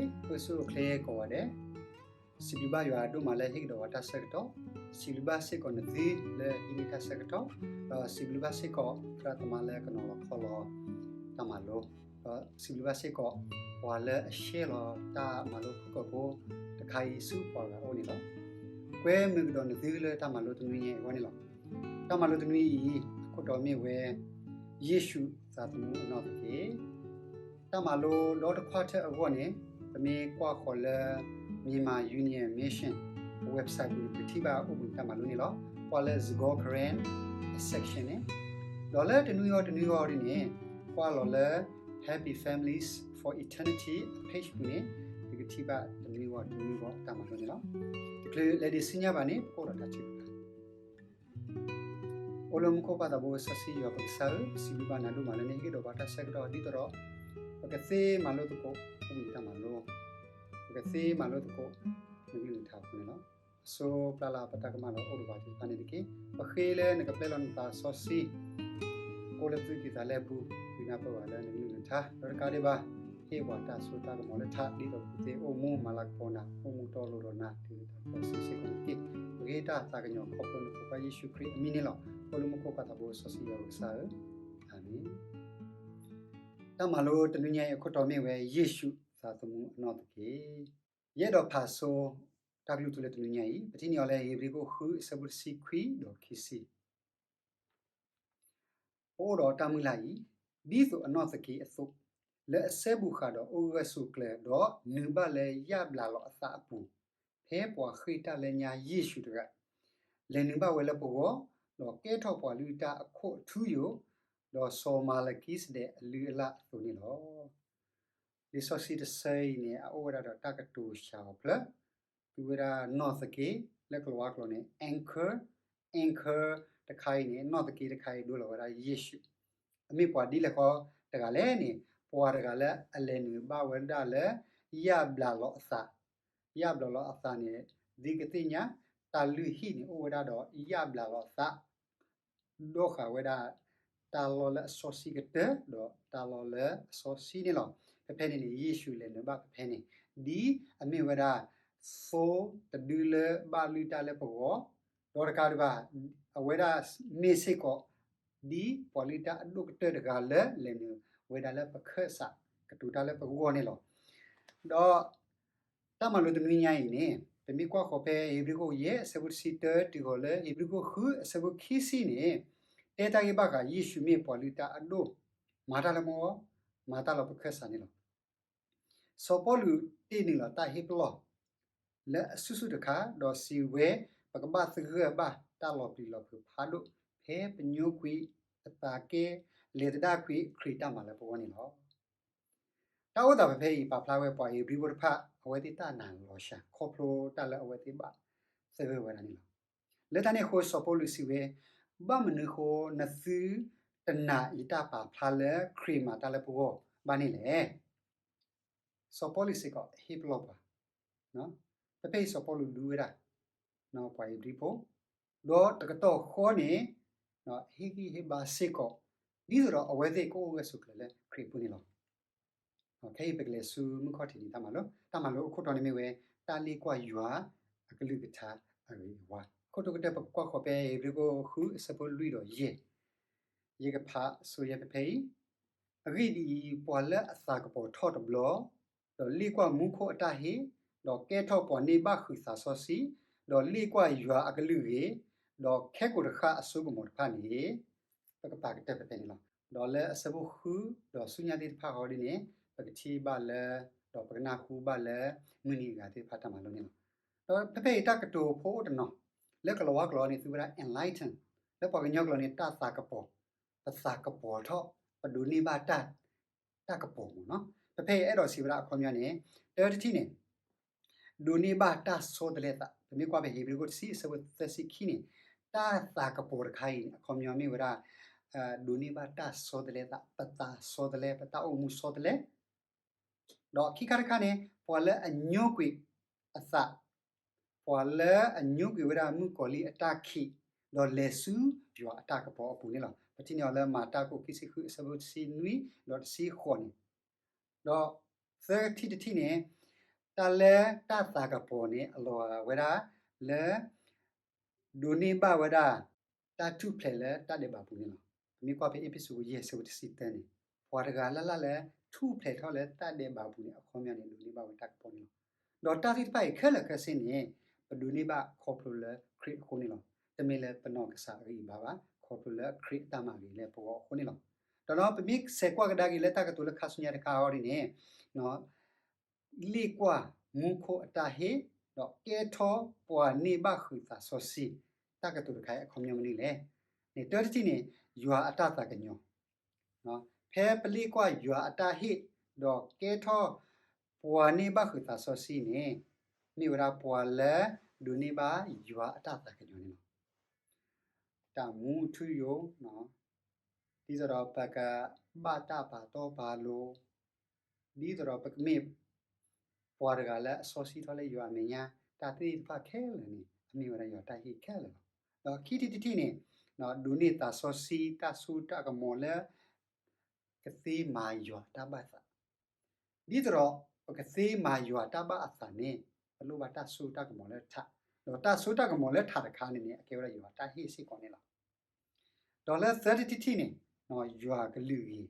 အိၣ်ဆူၣ်အိၣ်ချ့ကိးဂၤဒဲး, စံးဘျုးဘၣ်ယွၤဒိၣ်မးလၢဟ့ၣ်ကဒီးပှၤတၢ်ဆၢကတီၢ်, စံးဘျုးဘၣ်စ့ၢ်ကီးနသုလၢဟံးန့ၢ်တၢ်ဆၢကတီၢ်, ဒီးစံးဘျုးဘၣ်စ့ၢ်ကီးသရၣ်သမါလၢကနီၤလီၤခီလီၤတၢ်မၤလိ, ဒီးစံးဘျုးဘၣ်စ့ၢ်ကီး ပှၤလၢအ share လီၤတၢ်မၤလိဖုၣ်ကိာ်ဖိတခါအံၤဆူပှၤဂၤအအိၣ်န့ၣ်လီၤ. ကွဲမုာ်ကဒီးနသုလၢတၢ်မၤလိတနွံညါအံၤအဂီၢ်န့ၣ်လီၤ. တၢ်မၤလိတနွံအံၤ အခိၣ်တီမ့ၢ်ဝဲ ယ့ၣ်ၡူးသးသမူအနီၢ်သက့ တၢ်မၤလိဒီတခွါထၢၣ်အဂီၢ်န့ၣ် ပမ့ၢ်ကွၢ်ဃီၤလၢ Myanmar Union Mission website ပူၤန့ၣ် ပကထံၣ်ဘၣ်အိၣ်ဘှံးတၢ်မၤလိန့ၣ်လီၤ. ကွၢ်လၢ Zagor Koren section န့ၣ်, ဒီးလၢတနွံဂီၤတနွံဂီၤဒ်န့ၣ် ကွၢ်လီၤလၢ Happy Families for Eternity page ပူၤန့ၣ် ပကထံၣ်ဘၣ်တနွံဂီၤတနွံဂီၤတၢ်မၤလိန့ၣ်လီၤ. တချုးလဲၤဒံးဆူညါဘၣ်န့ၣ် ပကအိၣ်ဒီးတၢ်ထုကဖၣ် အိၣ်လၢမူခိၣ်ပၢ်သးဘိစီဆှံယွၤပကစၢ်ဧၢ, ပစံးဘျုးဘၣ်နၤဒိၣ်မးလၢနဟ့ၣ်ကဒီးပှၤတၢ်ဆၢကတီၢ်ဒ်သိးဒီး ပကသ့မၤလိသကိး အိၣ်ဘှံးတၢ်မၤလိ, ပကသ့မၤလိသကိး နကလုၢ်နကထါအဃိန့ၣ်လီၤ. အစိပျၢ်လၢပတၢ်ကမၣ်လီၤအိၣ်ဒီးပှၤသ့ၣ်တဖၣ်န့ၣ်တက့ၢ်. ပဃ့လၢနကပျဲလီၤနသးစီဆှံ အိၣ်လၢသူၣ်ကံၢ်သးလဲပူၤ ဒုးနၢ်ပၢၢ်ဘၣ်လၢနကလုၢ်နကထါ ဒီးတကးဒံးဘၣ် ဟ့ၣ်ပှၤတၢ်စိတၢ်ကမီၤလၢထး ဒ်သိးပကသ့အိၣ်မူမၤလၤကပီၤနၤ အိၣ်မူတီလိၤဒီးနၤ တုၤလၢတၢ်ကစီၣ်စ့ၢ်ကီးန့ၣ်တက့ၢ်. ပဃ့တၢ်သးကညီၤခီဖျိနဖိခွါယ့ၣ်ၡူးခရံာ်အမံၤန့ၣ်လီၤ. အိၣ်လၢမူခိၣ်ပၢ်သးဘိစီဆှံယွၤပကစၢ်ဧၢ, အၤမ့ၣ်. တၢ်မၤလိတနွံညါအံၤအခိၣ်တီမ့ၢ်ဝဲ ယ့ၣ်ၡူးသးသမူအနီၢ်သက့ ယအဲၣ်ဒိးဖးဆိ တၢ်ကလုၢ်ထူလၢတနွံညါအံၤ ပထံၣ်န့ၢ်အီၤလၢဧ့ၤဘြံၤခိၣ်ဃုအဆၢဖိတဆံခွံဒီးခံဆံ ပအိၣ်ဒီးတၢ်မုၢ်လၢ်အံၤ, ဒ်သိးအနီၢ်သက့အသိး, လၢအစဲဘူးဃာ်ဒီးအိၣ်ဂၢၢ်ဆိးကျၢၤဒီးနုာ်ဘၣ်လၢယၣ်ဘျးလီၤအသးအပူၤ, ဖဲပှၤဃ့ၢ်တၢ်လၢညါယ့ၣ်ၡူးတဂၤ, လဲၤနုာ်ဘၣ်ဝဲလၢပဂီၢ်, ဒီးကဲထီၣ်ပှၤလုၢ်တၢ်အခိၣ်အထူအယိာ်, ဒီးစီၤမၤလကံစဒဲးအလုၢ်အလၢ်အသိးန့ၣ်လီၤ. လံာ်စီဆှံတဆၢအံၤန့ၣ် အအိၣ်ဝဲဒၣ်ဒီးတၢ်ကတိၤစှၤအီၤဖျၢၣ်, သုဝဲဒၣ်နီၢ်သက့ လၢကလၤဝါကျိာ်န့ၣ် anchor, anchor တခါအံၤန့ၣ် နီၢ်သက့တခါအံၤဒိလီၤဝဲဒၣ်ယ့ၣ်ၡူး, အမ့ၢ်ပှၤဒ်လဲၣ်ဃီတဂၤလဲၣ်န့ၣ် ပှၤတဂၤလၢအလဲၤနုာ်ဘၣ်ဝဲဒၣ်လၢ ယၣ်ဘျးလီၤအသး, ယၣ်ဘျးလီၤအသးန့ၣ် ဒ်ကသ့ၣ်ညါ တၢ်လုၢ်ဟံၣ်န့ၣ်အိၣ်ဝဲဒၣ်ဒီးယၣ်ဘျးလီၤအသး ဒိဃာ်ဝဲဒၣ် တၢ်လီၢ်လၢအစီဆှံကတၢၢ် ဒီးတၢ်လီၢ်လၢအစီဆှံန့ၣ်လီၤ. ဖဲဖဲန့ၣ်န့ၣ် ယ့ၣ်ၡူးလဲၤနုာ်ဘၣ်ဖဲဖဲန့ၣ် ဒ်အမ့ၢ်ဝဲဒၣ် သိတဒုလၢဘၣ်လုၢ်တၢ်လၢပဂီၢ်, ဒီးတကးဒံးဘၣ် အဝဲဒၣ်မ့ၢ်စ့ၢ်ကီး ဒ်ပှၤလုၢ်တၢ်အဒိၣ်ကတၢၢ်တဂၤလၢလဲၤနုာ်ဝဲဒၣ်လၢပခၢၣ်စး ကတိၤတၢ်လၢပဂီၢ်န့ၣ်လီၤ. ဒီး တၢ်မၤလိတနွံညါအံၤန့ၣ် ပမ့ၢ်ကွၢ်ဃီၤဖဲဧ့ၤဘြံၤခိၣ်ယဲၢ် အဆၢဖိတဆံတၢ တုၤဃီၤလၢဧ့ၤဘြံၤခိၣ်ဃု အဆၢဖိခံဆံန့ၣ် တဲတၢ်ဂ့ၢ်ဘၣ်ဃးယ့ၣ်ၡူးမ့ၢ်ပှၤလုၢ်တၢ်အဒိၣ်, မၤတၢ်လၢမဂီၢ်, မၤတၢ်လၢပခၢၣ်စးန့ၣ်လီၤ. စီၤပီလူးတ့ၢ်နုာ်လီၤတၢ်ဟ့ၣ်ပလီၢ် လၢအဆူၣ်ဆူၣ်တခါ ဒီးစံးဝဲ ပကဘၣ်သဂၢၢ်ဘၣ်တၢ်လီၤပျံၤလီၤဖုးဖးဒိၣ် ဖဲပညိကွံာ်ပသးကဲ လဲၤသဒၣ်ကွံာ်ခရံာ်တၢ်မၤလၢပဂီၢ်န့ၣ်လီၤ. တၢ်အိၣ်သးဖဲဖဲအံၤ ပာ်ဖျါဝဲပှၤဧ့ၤဘြံၤဖိတဖၣ် အဝဲသ့ၣ်တၢ်နာ်လီၤစှၤ ခီဖျိတၢ်လၢအဝဲသ့ၣ်ဘၣ်သဂၢၢ်ဝဲဒၣ်န့ၣ်လီၤ. လၢတၢ်န့ၣ်အဃိ စီၤပီလူးစံးဝဲ, ဘၣ်မနုၤအဃိနသုတနာ်ယတၢ်ပာ်ဖျါလၢခရံာ်မၤတၢ်လၢပဂီၢ်ဘၣ်န့ၣ်လဲၣ်. စီၤပီလူးစ့ၢ်ကီးဟ့ၣ်ပလီၢ်ပှၤ, ဖဲဖဲအံၤစီၤပီလူးဒုးဝဲဒၣ် ပှၤဧ့ၤဘြံၤဖိ, ဒီးတကတီၢ်ဃီန့ၣ် ဟ့ၣ်ဂံၢ်ဟ့ၣ်ဘါစ့ၢ်ကီး ဒ်သိးဒီးအဝဲသ့ၣ်ကအိၣ်ဂၢၢ်ဆိးကျၢၤလၢခရံာ်အပူၤန့ၣ်လီၤ. ခဲအံၤပကလဲၤဆူမုၢ်ခီၣ်ထံးန့ၣ်တၢ်မၤလိ, တၢ်မၤလိအခိၣ်တီန့ၣ်မ့ၢ်ဝဲ တၢ်လ့ၣ်ကွၢ်ယွၤအကလုၢ်ကထါအဂ့ၤအဝါ, အခိၣ်တီကတၢၢ်ပကကွၢ်ဃီၤဖဲဧ့ၤဘြံၤခိၣ်ဃုအဆၢဖိလွံၢ်ဒီးယဲၢ်, ယကဖးဆိယဲၢ်ဖဲဖဲအံၤ, အဂ့ၢ်ဒ်အံၤ, ပှၤလၢအသးကပီၤထီၣ်တဘျီ, ဒီးလ့ၣ်ကွၢ်မူခိၣ်အတၢ်ဟ့ၣ်, ဒီးကဲထီၣ်ပှၤန့ၢ်ဘၣ်ဃုာ်သးစီဆှံ, ဒီးလ့ၣ်ကွၢ်ယွၤအကလုၢ်ဂ့ၤ, ဒီးခဲကိာ်တဃၣ်အစိကမီၤတဖၣ်န့ၣ်, ပကပာ်ကတၢၢ်ဖဲဖဲန့ၣ်လီၤ. ဒီးလၢအဆၢဖိဃုဒီးဆူညါသ့ၣ်တဖၣ်ဃီဒ်န့ၣ်, ပကထံၣ်ဘၣ်လၢ, ဒီးပကနၢ်ဟူဘၣ်လၢ မုၢ်နံၤအဂၤသ့ၣ်တဖၣ်တၢ်မၤလိန့ၣ်လီၤ. ဒီးဖဲဖဲအံၤတၢ်ကတိၤဖိအိၣ်တနီၤ, လၢကလၤဝါကျိာ်န့ၣ် သုဝဲဒၣ် enlighten, လၢပှၤကညီကျိာ်န့ၣ် တၢ်သးကပီၤ, ပသးကပီၤထီၣ်, ပဒိးန့ၢ်ဘၣ်တၢ်, တၢ်ကပီၤမ့ၢ်နီၤ. ဖဲဖဲအံၤအဲၣ်ဒိးစံးဝဲဒၣ်အခီပညီန့ၣ်, တၢတထံၣ်န့ၣ် ဒိးန့ၢ်ဘၣ်တၢ်ဆီတလဲသး, ပမ့ၢ်ကွၢ်ဖဲဧ့ၤဘြံၤခိၣ်တဆံအဆၢဖိသၢဆံခံန့ၣ်, တၢ်သးကပီၤတခါအံၤန့ၣ် အခီပညီမ့ၢ်ဝဲဒၣ် ဒိးန့ၢ်ဘၣ်တၢ်ဆီတလဲသး, ပသးဆီတလဲ, ပတၢ်အိၣ်မူဆီတလဲ, ဒီးခံခါတခါန့ၣ် ပှၤလၢအညိကွံာ်အသး, ပှၤလၢအညိကွံာ်ဝဲဒၣ်မုၣ်ကီၤလံၢ်အတၢ်ခံး, ဒီးလဲၤဆူယွၤအတၢ်ကပီၤအပူၤန့ၣ်လီၤ. ပထံၣ်န့ၢ်အီၤလၢမၤတၢ်ခိၣ်ခံဆံဃုအဆၢဖိတဆံနွံဒီးတဆံဃိးန့ၣ်, ဒီးသၢထံၣ်တထံၣ်န့ၣ် တၢ်လၢတၢ်သးကပီၤန့ၣ် အလီၤဂာ်ဝဲဒၣ်လၢ ဒိးန့ၢ်ဘၣ်ဝဲဒၣ် တၢ်ထူၣ်ဖျဲးလၢတၢ်ဒဲးဘးပူၤန့ၣ်လီၤ. ပမ့ၢ်ကွၢ်ဖဲအ့းဖ့းစူး ယဲၢ် ဆၢဖိတဆံတၢန့ၣ်, ပှၤတဂၤလၢ်လၢ်လၢထူၣ်ဖျဲးထီၣ်လၢတၢ်ဒဲးဘးပူၤန့ၣ် အခီပညီန့ၣ် ဒိးန့ၢ်ဘၣ်ဝဲတၢ်ကပီၤန့ၣ်လီၤ. ဒီးတၢ်သ့ၣ်တဖၣ်အံၤခဲလၢာ်ခဲဆ့န့ၣ် ပဒိးန့ၢ်ဘၣ်ခီဖျိလၢခရံာ်အဃိန့ၣ်လီၤ. တမ့ၢ်လၢပနီၢ်ကစၢ်အဂံၢ်အဘါဘၣ်, ခီဖျိလၢခရံာ်အတၢ်မၤဂ့ၤလၢပဂီၢ်အဃိန့ၣ်လီၤ. ဒီးပမ့ၢ်ဆဲးကွၢ်ကဒါက့ၤလၢတၢ်ကတိၤလၢခါဆူညါတခါအံၤဒ်န့ၣ် လ့ၣ်ကွၢ်မူခိၣ်အတၢ်ဟ့ၣ်, ဒီးကဲထီၣ်ပှၤန့ၢ်ဘၣ်ဃုာ်သးစီဆှံ, တၢ်ကတိၤတခါအံၤအခီပညီမနုၤလဲၣ်န့ၣ်, တၢတထံၣ်န့ၣ် ယွၤအတၢ်သးကညီၤ, ဖဲပလ့ၣ်ကွၢ်ယွၤအတၢ်ဟ့ၣ်, ဒီးကဲထီၣ်ပှၤန့ၢ်ဘၣ်ဃုာ်သးစီဆှံန့ၣ်, မ့ၢ်ဝဲဒၣ်ပှၤလၢဒိးန့ၢ်ဘၣ်ယွၤအတၢ်သးကညီၤန့ၣ်လီၤ. တၢ်မူထူယိာ်, ဒ်သိးဒီးပကဘၣ်တၢ်ပာ်တီပာ်လိၤ, ဒ်သိးဒီးပကမ့ၢ် ပှၤတဂၤလၢအစီဆှံထီၣ်လၢယွၤအမဲာ်ညါ, တၢ်သ့ၣ်တဖၣ်ခဲလၢာ်န့ၣ် အမ့ၢ်ဝဲဒၣ်ယွၤတၢ်ဟ့ၣ်ခဲလၢာ်လီၤ. ဒီးခံထံၣ်တထံၣ်န့ၣ်, ဒိးန့ၢ်သးစီဆှံတၢ်စိတၢ်ကမီၤလၢ ကသ့မၤယွၤတၢ်ဘၣ်သး, ဒ်သိးဒီး ပကသ့မၤယွၤတၢ်ဘၣ်အသးန့ၣ်, ပလိၣ်ဘၣ်တၢ်စိတၢ်ကမီၤလၢထး, ဒီးတၢ်စိတၢ်ကမီၤလၢထးတခါန့ၣ်န့ၣ် အကဲဝဲဒၣ်ယွၤတၢ်ဟ့ၣ်စ့ၢ်ကီးန့ၣ်လီၤ. ဒီးလၢသၢထံၣ်တထံၣ်န့ၣ်, ယွၤကလုၢ်ဂ့ၤ,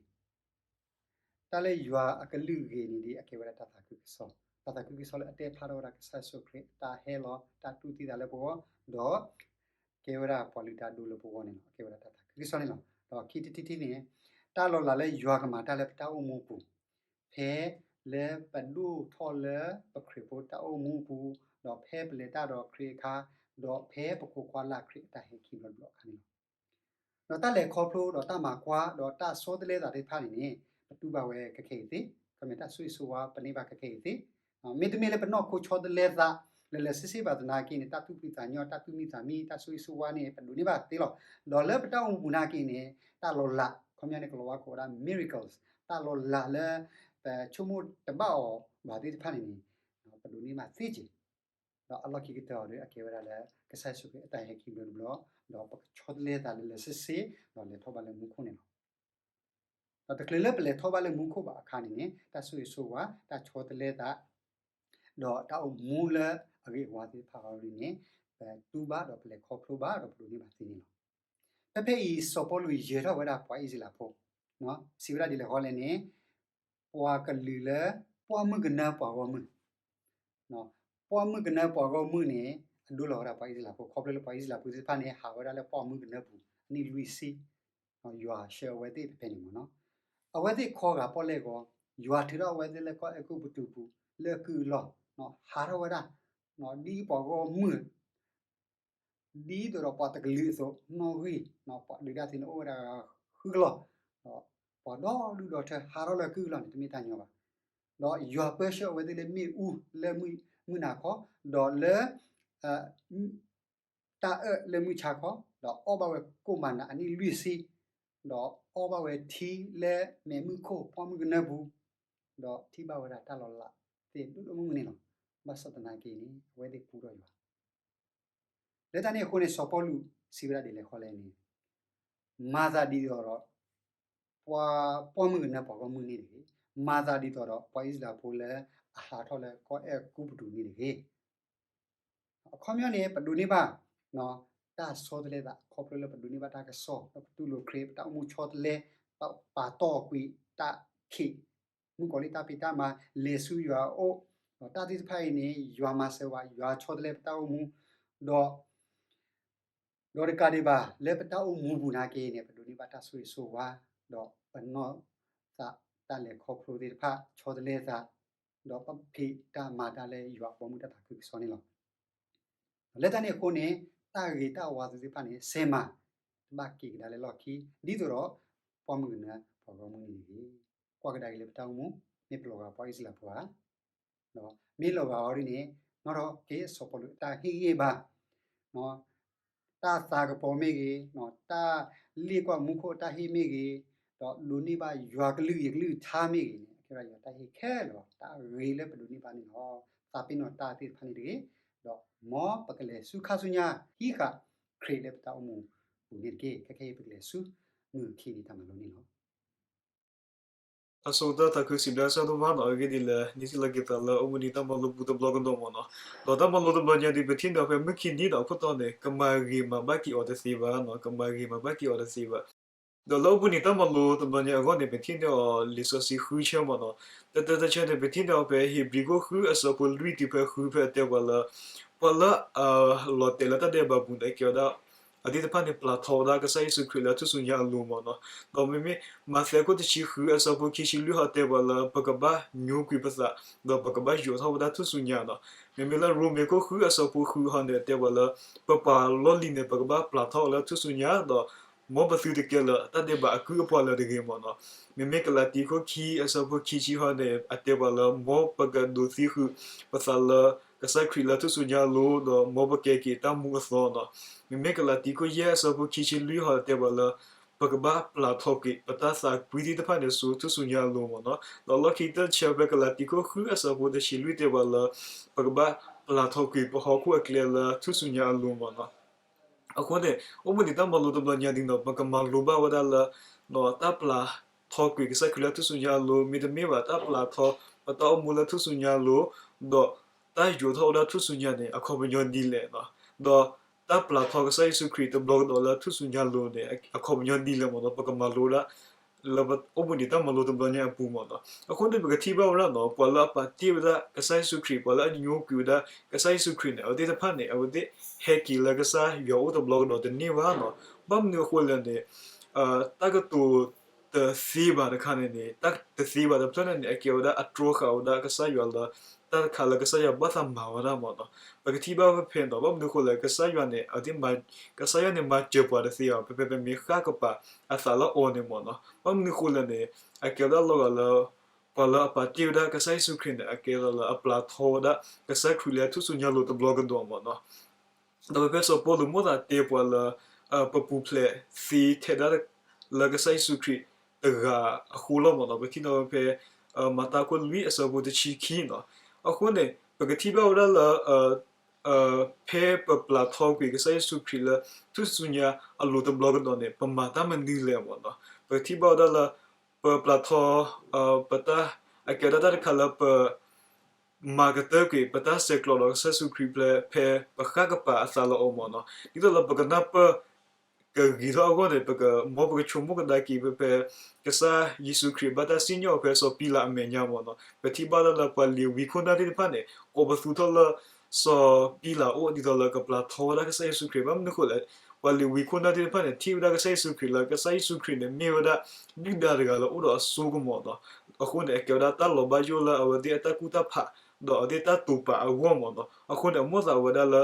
တၢ်လၢယွၤအကလုၢ်ဂ့ၤန့ၣ်ဒ်အကဲဝဲဒၣ်တၢ်သးခုကစီၣ်, တၢ်သးခုကစီၣ်လၢအတဲဖျါထီၣ်ဝဲဒၣ်ကစၢ်ယ့ၣ်ၡူးခရံာ်အတၢ်ဟဲလီၤ တၢ်တူၢ်သံသးလၢပဂီၢ်, ဒီး ကဲဝဲဒၣ်ပှၤလုၢ်တၢ်ဒိၣ်လၢပဂီၢ်န့ၣ်လီၤ. အကဲဝဲဒၣ်တၢ်သးခုကစီၣ်န့ၣ်လီၤ. ဒီးခံထံၣ်တထံၣ်န့ၣ်, တၢ်လီၤလးလၢယွၤကမၤတၢ်လၢပတၢ်အိၣ်မူအပူၤ, ဖဲလၢပဒိၣ်ထီၣ်လၢပခရံာ်ဖိတၢ်အိၣ်မူအပူၤ, ဒီးဖဲပလဲၤတၢ်ဒီးခရံာ်အခါ, ဒီးဖဲပခိးကွၢ်လၢ်ခရံာ်အတၢ်ဟဲခံဘျီတဘျီအခါန့ၣ်လီၤ. ဒီးတၢ်လဲၤခီဖျိဒီးတၢ်မၤကွၢ်ဒီးတၢ်ဆီတလဲသးသ့ၣ်တဖၣ်န့ၣ်န့ၣ်, ပတူၢ်ဘၣ်ဝဲခဲခဲအံၤသ့, ခီမ့ၢ်တၢ်ဆိၣ်ဂ့ၤဆိၣ်ဝါပန့ၢ်ဘၣ်ခဲခဲအံၤသ့, မ့တမ့ၢ်လၢပနီၢ်ခိဆီတလဲသး လၢာ်လၢာ်ဆ့ဆ့ဘၣ်သနာ်က့န့ၣ် တၢ်သူၣ်ဖှံသးညီ တၢ်သူၣ်မံသးမံ တၢ်ဆိၣ်ဂ့ၤဆိၣ်ဝါန့ၣ် ပဒိးန့ၢ်ဘၣ်သ့လီၤ. ဒီးလၢပတၢ်အိၣ်မူပူၤနာ်က့န့ၣ် တၢ်လီၤလး ခီပညီန့ၣ် ကလီၤဝါကိးဝဲဒၣ် miracles တၢ်လီၤလးလၢ ပဆိကမိၣ်တဘၣ်အီၤဘၣ်သ့ၣ်တဖၣ်န့ၣ်န့ၣ် ပဒိးန့ၢ်ဘၣ်သ့က့ၤ ဒီးအလီၢ်ခံကတၢၢ်အီၤဒီး အကဲဝဲဒၣ်လၢ ကစၢ်ယ့ၣ်ၡူးခရံာ်အတၢ်ဟဲခံဘျီတဘျီ, ဒီးပကဆီတလဲသးလၢာ်လၢာ်ဆ့ဆ့, ဒီးလဲၤထီၣ်ဘးလၢမူခိၣ်န့ၣ်လီၤ. ဒီးတချုးလၢပလဲၤထီၣ်ဘးလၢမူခိၣ်ဘၣ်အခါန့ၣ်န့ၣ် တၢ်ဆိၣ်ဂ့ၤဆိၣ်ဝါ တၢ်ဆီတလဲသး ဒီးတၢ်အိၣ်မူလၢအဂ့ၤအဝါသ့ၣ်တဖၣ်အံၤန့ၣ် ပတူၢ်ဘၣ်ဒီးပလဲၤခီဖျိဘၣ်ဒီးပဒိးန့ၢ်ဘၣ်သ့န့ၣ်လီၤ. ဖဲဖဲအံၤ စီၤပီလူးယဲၤထီၣ်ဝဲဒၣ်ပှၤအံၣ်စရ့လးဖိ, စံးဝဲဒၣ်ဒ်လဲၣ်ဃီလဲၣ်န့ၣ်, ပှၤကလုာ်လၢ ပှၢ်မုၢ်ကနၢပှၤဂီၢ်မုၢ် ပှၢ်မုၢ်ကနၢပှၤဂီၢ်မုၢ်န့ၣ် အဒိလီၤဝဲဒၣ်ပှၤအံၣ်စရ့လးဖိ ခီဖျိလၢပှၤအံၣ်စရ့လးဖိသ့ၣ်တဖၣ်န့ၣ် ဟးဝဲဒၣ်လၢပှၢ်မုၢ်ကနၢပူၤ အနံၣ်လွံၢ်ဆံ, ယွၤဆှၢအဝဲသ့ၣ်ဖဲဖဲန့ၣ်မ့ၢ်နီၤ, အဝဲသ့ၣ်ခီဂာ်ပီၣ်လဲၣ်ဂီၤ, ယွၤထုးထီၣ်အဝဲသ့ၣ်လၢကီၢ်အဲၤကူပတူးပူၤ လၢအကုၢ်အလီၢ်, ဟးထီၣ်ဝဲဒၣ် ဒ်ပှၤဂီၢ်မုၢ် ဒ်သိးဒီးပှၤတကလုာ်အသိး နီၣ်ဂံၢ်, ပှၤဒုးတၢ်သ့န့ၣ်အိၣ်ဝဲဒၣ်ဃုကလီၢ်, ဒီးပှၤဒီဒူၣ်ဒီထၢဟးထီၣ်လၢကုၢ်အလီၢ်န့ၣ် တမ့ၢ်တၢ်ညီဘၣ်. ဒီးယွၤပၢဆှၢအဝဲသ့ၣ်လၢမ့ၣ်အူလၢမုၢ်နၤခီ, ဒီးလၢ တၢ်အၢၣ်လၢမုၢ်ဆါခီ, ဒီးအီၣ်ဘၣ်ဝဲကိၣ်မၤနၤအနံၣ်လွံၢ်ဆံ, ဒီးအီၣ်ဘၣ်ဝဲထံလၢမဲးမုၢ်ခိၣ်ပှၢ်မုၢ်ကနၢပူၤ, ဒီးထံၣ်ဘၣ်ဝဲဒၣ်တၢ်လီၤလးသ့ၣ်ဒိၣ်ဒိၣ်မုၢ်မုၢ်န့ၣ်လီၤ. ဘၣ်ဆၣ်သနာ်က့န့ၣ် အဝဲသ့ၣ်ကူထီၣ်ယွၤ လၢတၢ်န့ၣ်အဃိန့ၣ် စီၤပီလူးစံးဝဲဒၣ်ဒ်လဲၣ်ဃီလဲၣ်န့ၣ်, မၤသးဒ်သိးဒီး ပှၤပှၢ်မုၢ်ကနၢပှၤဂီၢ်မုၢ်န့ၣ်တဂ့ၤ, မၤသးဒ်သိးဒီးပှၤအံၣ်စရ့လးဖိလၢအဟးထီၣ်လၢကီၢ်အဲၤကူပတူးန့ၣ်တဂ့ၤ. အခီပညီန့ၣ် ပဒိးန့ၢ်ဘၣ် တၢ်ဆီတလဲသး ခီဖျိလၢပဒိးန့ၢ်ဘၣ်တၢ်ကစီၣ် ဒီးပတူၢ်လိာ်ခရံာ် ပတၢ်အိၣ်မူဆီတလဲ, ပပာ်တီၢ်ကွံာ်တၢ်ခံး မုၣ်ကီၤလံၢ်တၢ်ဖံးတၢ်မၤ လဲၤဆူယွၤအအိၣ်, ဒီးတၢ်သ့ၣ်တဖၣ်အံၤန့ၣ် ယွၤမၤစၢၤဝဲ ယွၤဆီတလဲပတၢ်အိၣ်မူ, ဒီး ဒီးတကးဒံးဘၣ် လၢပတၢ်အိၣ်မူပူၤနာ်က့န့ၣ် ပဒိးန့ၢ်ဘၣ်တၢ်ဆိၣ်ဂ့ၤဆိၣ်ဝါ, ဒီးပနီၢ်သးတၢ်လဲၤခီဖျိသ့ၣ်တဖၣ် ဆီတလဲသး, ဒီးပဖံးတၢ်မၤတၢ်လၢယွၤအဘီအမုၢ်တၢ်သးခုကစီၣ်န့ၣ်လီၤ. လၢတၢ်န့ၣ်အဃိန့ၣ် တၢ်ဂ့ၤတၢ်ဝါသ့ၣ်တဖၣ်န့ၣ် စဲမၤ တဘၣ်က့ၤကဒါလၢလီၢ်ခံ ဒ်သိးဒီး ပှၢ်မုၢ်ကနၢပှၤဂီၢ်မုၢ်န့ၣ်တဂ့ၤ. ကွၢ်ကဒါက့ၤလၢပတၢ်အိၣ်မူ မ့ၢ်ပလီၤဂာ်ပှၤအံၣ်စရ့လးဖိဧါ, ဒီးမ့ၢ်လီၤဂာ်အီၤဒ်န့ၣ် နီၣ်ထီၣ်က့ၤစီၤပီလူးအတၢ်ဟ့ၣ်ဂံၢ်ဘါ တၢ်သးကပီၤမ့ၢ်ဂ့ၤ, တၢ်လ့ၣ်ကွၢ်မူခိၣ်အတၢ်ဟ့ၣ်မ့ၢ်ဂ့ၤ, ဒီးဒိးန့ၢ်ဘၣ်ယွၤကလုၢ်ဂ့ၤကလုၢ်ကထါမ့ၢ်ဂ့ၤန့ၣ် အကဲဝဲဒၣ်ယွၤတၢ်ဟ့ၣ်ခဲလၢာ်လီၤ. တၢ်ဂ့ၤလၢပဒိးန့ၢ်ဘၣ်န့ၣ်လီၤ. သးပ့ၤနီၣ်တၢ်သ့ၣ်တဖၣ်န့ၣ်တဂ့ၤ, ဒီးမ်ပကလဲၤဆူခါဆူညါ ဟံးဃာ်ခရံာ်လၢပတၢ်အိၣ်မူပူၤန့ၣ်တက့ၢ်. ခဲခဲအံၤပကလဲၤဆူမုၢ်ခံနံၤတၢ်မၤလိန့ၣ်လီၤ. အဆိကတၢၢ်သးခုစံးဘျုးကစၢ်ဒိၣ်မးနီၤ, အဂ့ၢ်ဒ်အံၤ, နံၣ်ထံၣ်လီၤက့ၤသးလၢအိၣ်ဘှံးနံၤတၢ်မၤလိပူၤတဘျီကဒီးမ့ၢ်နီၤ, ဒီးတၢ်မၤလိတဘျီညါဒ်အံၤ ပထံၣ်န့ၢ်အီၤဖဲမုၢ်ခံနံၤဒီးအခိၣ်တီန့ၣ် ကမၤဂ့ၤမၤဘၣ်က့ၤအီၤတသ့ဘၣ်နီၤ, ကမၤဂ့ၤမၤဘၣ်က့ၤအီၤတသ့ဘၣ်. ဒီးလၢအိၣ်ဘှံးနံၤတၢ်မၤလိတဘျီညါအဂီၢ်န့ၣ် ပထံၣ်န့ၢ်အီၤလံာ်စီဆှံဃုဆၢမ့ၢ်နီၤ, တၢတၢတဆၢန့ၣ် ပထံၣ်န့ၢ်အီၤဖဲဧ့ၤဘြံၤခိၣ်ဃုအဆၢဖိလွံၢ်တုၤဖဲဃုဖဲအတဲပှၤလၢ ပှၤလၢအလီၤတဲာ်လၢတၢ်ဒဲးဘးပူၤန့ၣ် အကဲဝဲဒၣ် အဝဲသ့ၣ်တဖၣ်န့ၣ် ပျၤထီဝဲဒၣ်ကစၢ်ယ့ၣ်ၡူးခရံာ်လၢထူၣ်စုညါအလိၤမ့ၢ်နီၤ, ဒီးမ့မ့ၢ်မးသဲခိၣ်တဆံဃုအဆၢဖိခံဆံလွံၢ်ဟီတဲပှၤလၢ ပကဘၣ်ညိကွံာ်ပသး ဒီးပကဘၣ်ယိးထီၣ်ဝဲဒၣ်ထူၣ်စုညါနီၤ, မ့မ့ၢ်လၢရိမ့ၤခိၣ်ဃုအဆၢဖိဃုဟီန့ၣ် တဲပှၤလၢ ပပှၤလီၢ်လံၤန့ၣ် ပကဘၣ်ပျၤထီၣ်အီၤလၢထူၣ်စုညါ ဒီး မ်ပသုတကဲလၢတၢ်ဒဲးဘးအကုၢ်အပှၤလၢၤတဂ့ၤမ့ၢ်နီၤ, မ့မ့ၢ်ကလၤတံခိၣ်ခံအဆၢဖိခံဆံဟီန့ၣ် အတဲပှၤလၢ မ်ပကဒိးသံဃုာ်ပသးလၢကစၢ်ခရံာ်လၢထူၣ်စုညါအလိၤ ဒီးမ်ပကဲက့ၤတၢ်မူအသီနီၤ, မ့မ့ၢ်ကလၤတံခိၣ်ယဲၢ်အဆၢဖိခံဆံလွံၢ်ဟီတဲပှၤလၢ ပကဘၣ်ပျၤထီၣ်ကွံာ်ပတၢ်သးကွံသ့ၣ်တဖၣ်န့ၣ်ဆူထူၣ်စုညါအလိၤမ့ၢ်နီၤ, ဒီးလီၢ်ခံကတၢၢ်တဆၢဖဲကလၤတံခိၣ်ဃုအဆၢဖိတဆံလွံၢ်တဲပှၤလၢ ပကဘၣ်ပျၤထီၣ်ကွံာ်ပဟီၣ်ခိၣ်အကျဲလၢထူၣ်စုညါအလိၤမ့ၢ်နီၤ. အဃိန့ၣ် အိၣ်ဘှံးနံၤတၢ်မၤလိတဘျီညါဒ်နီၤ ပကမၤလိဘၣ်ဝဲဒၣ်လၢ တၢ်ပျၤထီၣ်ကွံာ်ကစၢ်ခရံာ်လၢထူၣ်စုညါအလိၤ မ့တမ့ၢ်ဘၣ် တၢ်ပျၤထီၣ်ပတၢ်အိၣ်မူလၢထူၣ်စုညါအလိၤ ဒီးတၢ်ယိးထီၣ်ဝဲဒၣ်ထူၣ်စုညါန့ၣ် အခီပညီဒ်လဲၣ်နီၤ, ဒီးတၢ်ပျၤထီၣ်ကစၢ်ယ့ၣ်ၡူးခရံာ်တဘျီကဒီးလၢထူၣ်စုညါအလိၤန့ၣ် အခီပညီဒ်လဲၣ်မ့ၢ်နီၤ ပကမၤလိဒၣ် လၢပအိၣ်ဘှံးနံၤတၢ်မၤလိတဘျီညါအပူၤမ့ၢ်နီၤ. အဃိန့ၣ် ပကထံၣ်ဘၣ်ဝဲဒၣ်နီၤ ပှၤလၢအပာ်တ့ၢ်ဝဲဒၣ်ကစၢ်ယ့ၣ်ၡူးခရံာ် ပှၤလၢအညိကွံာ်ဝဲဒၣ်ကစၢ်ယ့ၣ်ၡူးခရံာ်န့ၣ် အဝဲသ့ၣ်တဖၣ်န့ၣ် အဝဲသ့ၣ်ဟဲက့ၤလၢကစၢ်ယွၤအိၣ်တဘျီကဒီးတန့ၢ်ဘၣ်နီၤ. ဘၣ်မနုၤအဃိလဲၣ်န့ၣ် တၢ်ကတိၤတသ့ဘၣ်တခါန့ၣ်န့ၣ် တၢ်တသ့ဘၣ်တဖျၢၣ်န့ၣ်န့ၣ် အကဲဝဲဒၣ်အတြီဃာ်ဝဲဒၣ်ကစၢ်ယွၤလၢ တၢ်တခါလၢကစၢ်ယွၤဘၣ်သးမၤဝဲဒၣ်မ့ၢ်နီၤ. ပကထံၣ်ဘၣ်ဖဲဖဲနီၤ ဘၣ်မနုၤအဃိလဲၣ် ကစၢ်ယွၤန့ၣ် အဝဲသ့ၣ် ကစၢ်ယွၤန့ၣ်မၤစၢၤပှၤတသ့ဘၣ် ဖဲဖဲပမ့ၢ်ဃၣ်ကပၤအသးလၢအီၤန့ၣ်မ့ၢ်နီၤ. ဘၣ်မနုၤအဃိလဲၣ်န့ၣ် အကဲဝဲဒၣ်လီၤဂာ်လၢ ပှၤလၢအပာ်တ့ၢ်ဝဲဒၣ်ကစၢ်ယ့ၣ်ၡူးခရံာ်န့ၣ် အကဲလီၤလၢအပျၤထီဝဲဒၣ်ကစၢ်ခရံာ်လၢထူၣ်စုညါလိၤတဘျီကဒီးမ့ၢ်နီၤ. ဒီးဖဲဖဲစီၤပီလူးမိၣ်သးတဲပှၤလၢ ပပူၤဖျဲးသ့ထဲဒၣ်လၢကစၢ်ယ့ၣ်ၡူးခရံာ်တဂၤအဃိလီၤမ့ၢ်နီၤ. ပထံၣ်န့ၢ်ဝဲဖဲ မၤတၢ်ခိၣ်လွံၢ်အဆၢဖိတဆံခံနီၤ. အဃိန့ၣ် ပကထံၣ်ဘၣ်ဝဲဒၣ်လၢ ဖဲပပျၤထီကွံာ်ကစၢ်ယ့ၣ်ၡူးခရံာ်လၢထူၣ်စုညါအလိၤတဘျီကဒီးန့ၣ် ပမၤတၢ်မနုၤလဲၣ်မ့ၢ်နီၤ. ပကထံၣ်ဘၣ်ဝဲဒၣ်လၢ ပပျၤထီ ပတၢ် အကဲဝဲဒၣ်တၢ်တခါလၢပ မၤကတၢၢ်ကွံာ်ပတၢ်ဆဲးကျိးဒီးကစၢ်ယ့ၣ်ၡူးခရံာ်ဖဲ ဖဲပဃၣ်ကပၤအသးလၢအီၤမ့ၢ်နီၤ. ဒ်သိးလၢပကနၢ်ပၢၢ် ကဂ့ၤထီၣ်အဂီၢ်န့ၣ် ပက မ်ပကဆိကမိၣ်ကဒါက့ၤဖဲဖဲ ကစၢ်ယ့ၣ်ၡူးခရံာ်ဘၣ်တၢ်စံၣ်ညီၣ်အီၤဖဲစီၤပံလးအမဲာ်ညါမ့ၢ်နီၤ. ပထံၣ်ဘၣ်ဒၣ်လၢပှၤလ့ၤဝံခိၣ်နၢ်သ့ၣ်တဖၣ်န့ၣ် ကိးပသူထီၣ်လၢ စီၤပံလးအအိၣ်ဒ်သိးလၢကပျၤထီဝဲဒၣ်ကစၢ်ယ့ၣ်ၡူးခရံာ် ဘၣ်မနုၤအဃိလဲၣ် ပှၤလ့ၤဝံခိၣ်နၢ်သ့ၣ်တဖၣ်န့ၣ် ထံၣ်ဝဲဒၣ်ကစၢ်ယ့ၣ်ၡူးခရံာ်လၢ ကစၢ်ယ့ၣ်ၡူးခရံာ်န့ၣ် မ့ၢ်ဝဲဒၣ်ဒုၣ်ဒါတဂၤလၢအိၣ်ဒီးအစိကမီၤနီၤ. အဃိန့ၣ် အကဲဝဲဒၣ်တၢ်လီၤဘၣ်ယိၣ်လၢအဝဲသ့ၣ်အတၢ်ကူၣ်တၢ်ဖး ဒီးအဝဲသ့ၣ်တၢ်တိာ်ပာ်အဂီၢ်မ့ၢ်နီၤ. အဃိန့ၣ် အမိၣ်သးဝဲဒၣ်လၢ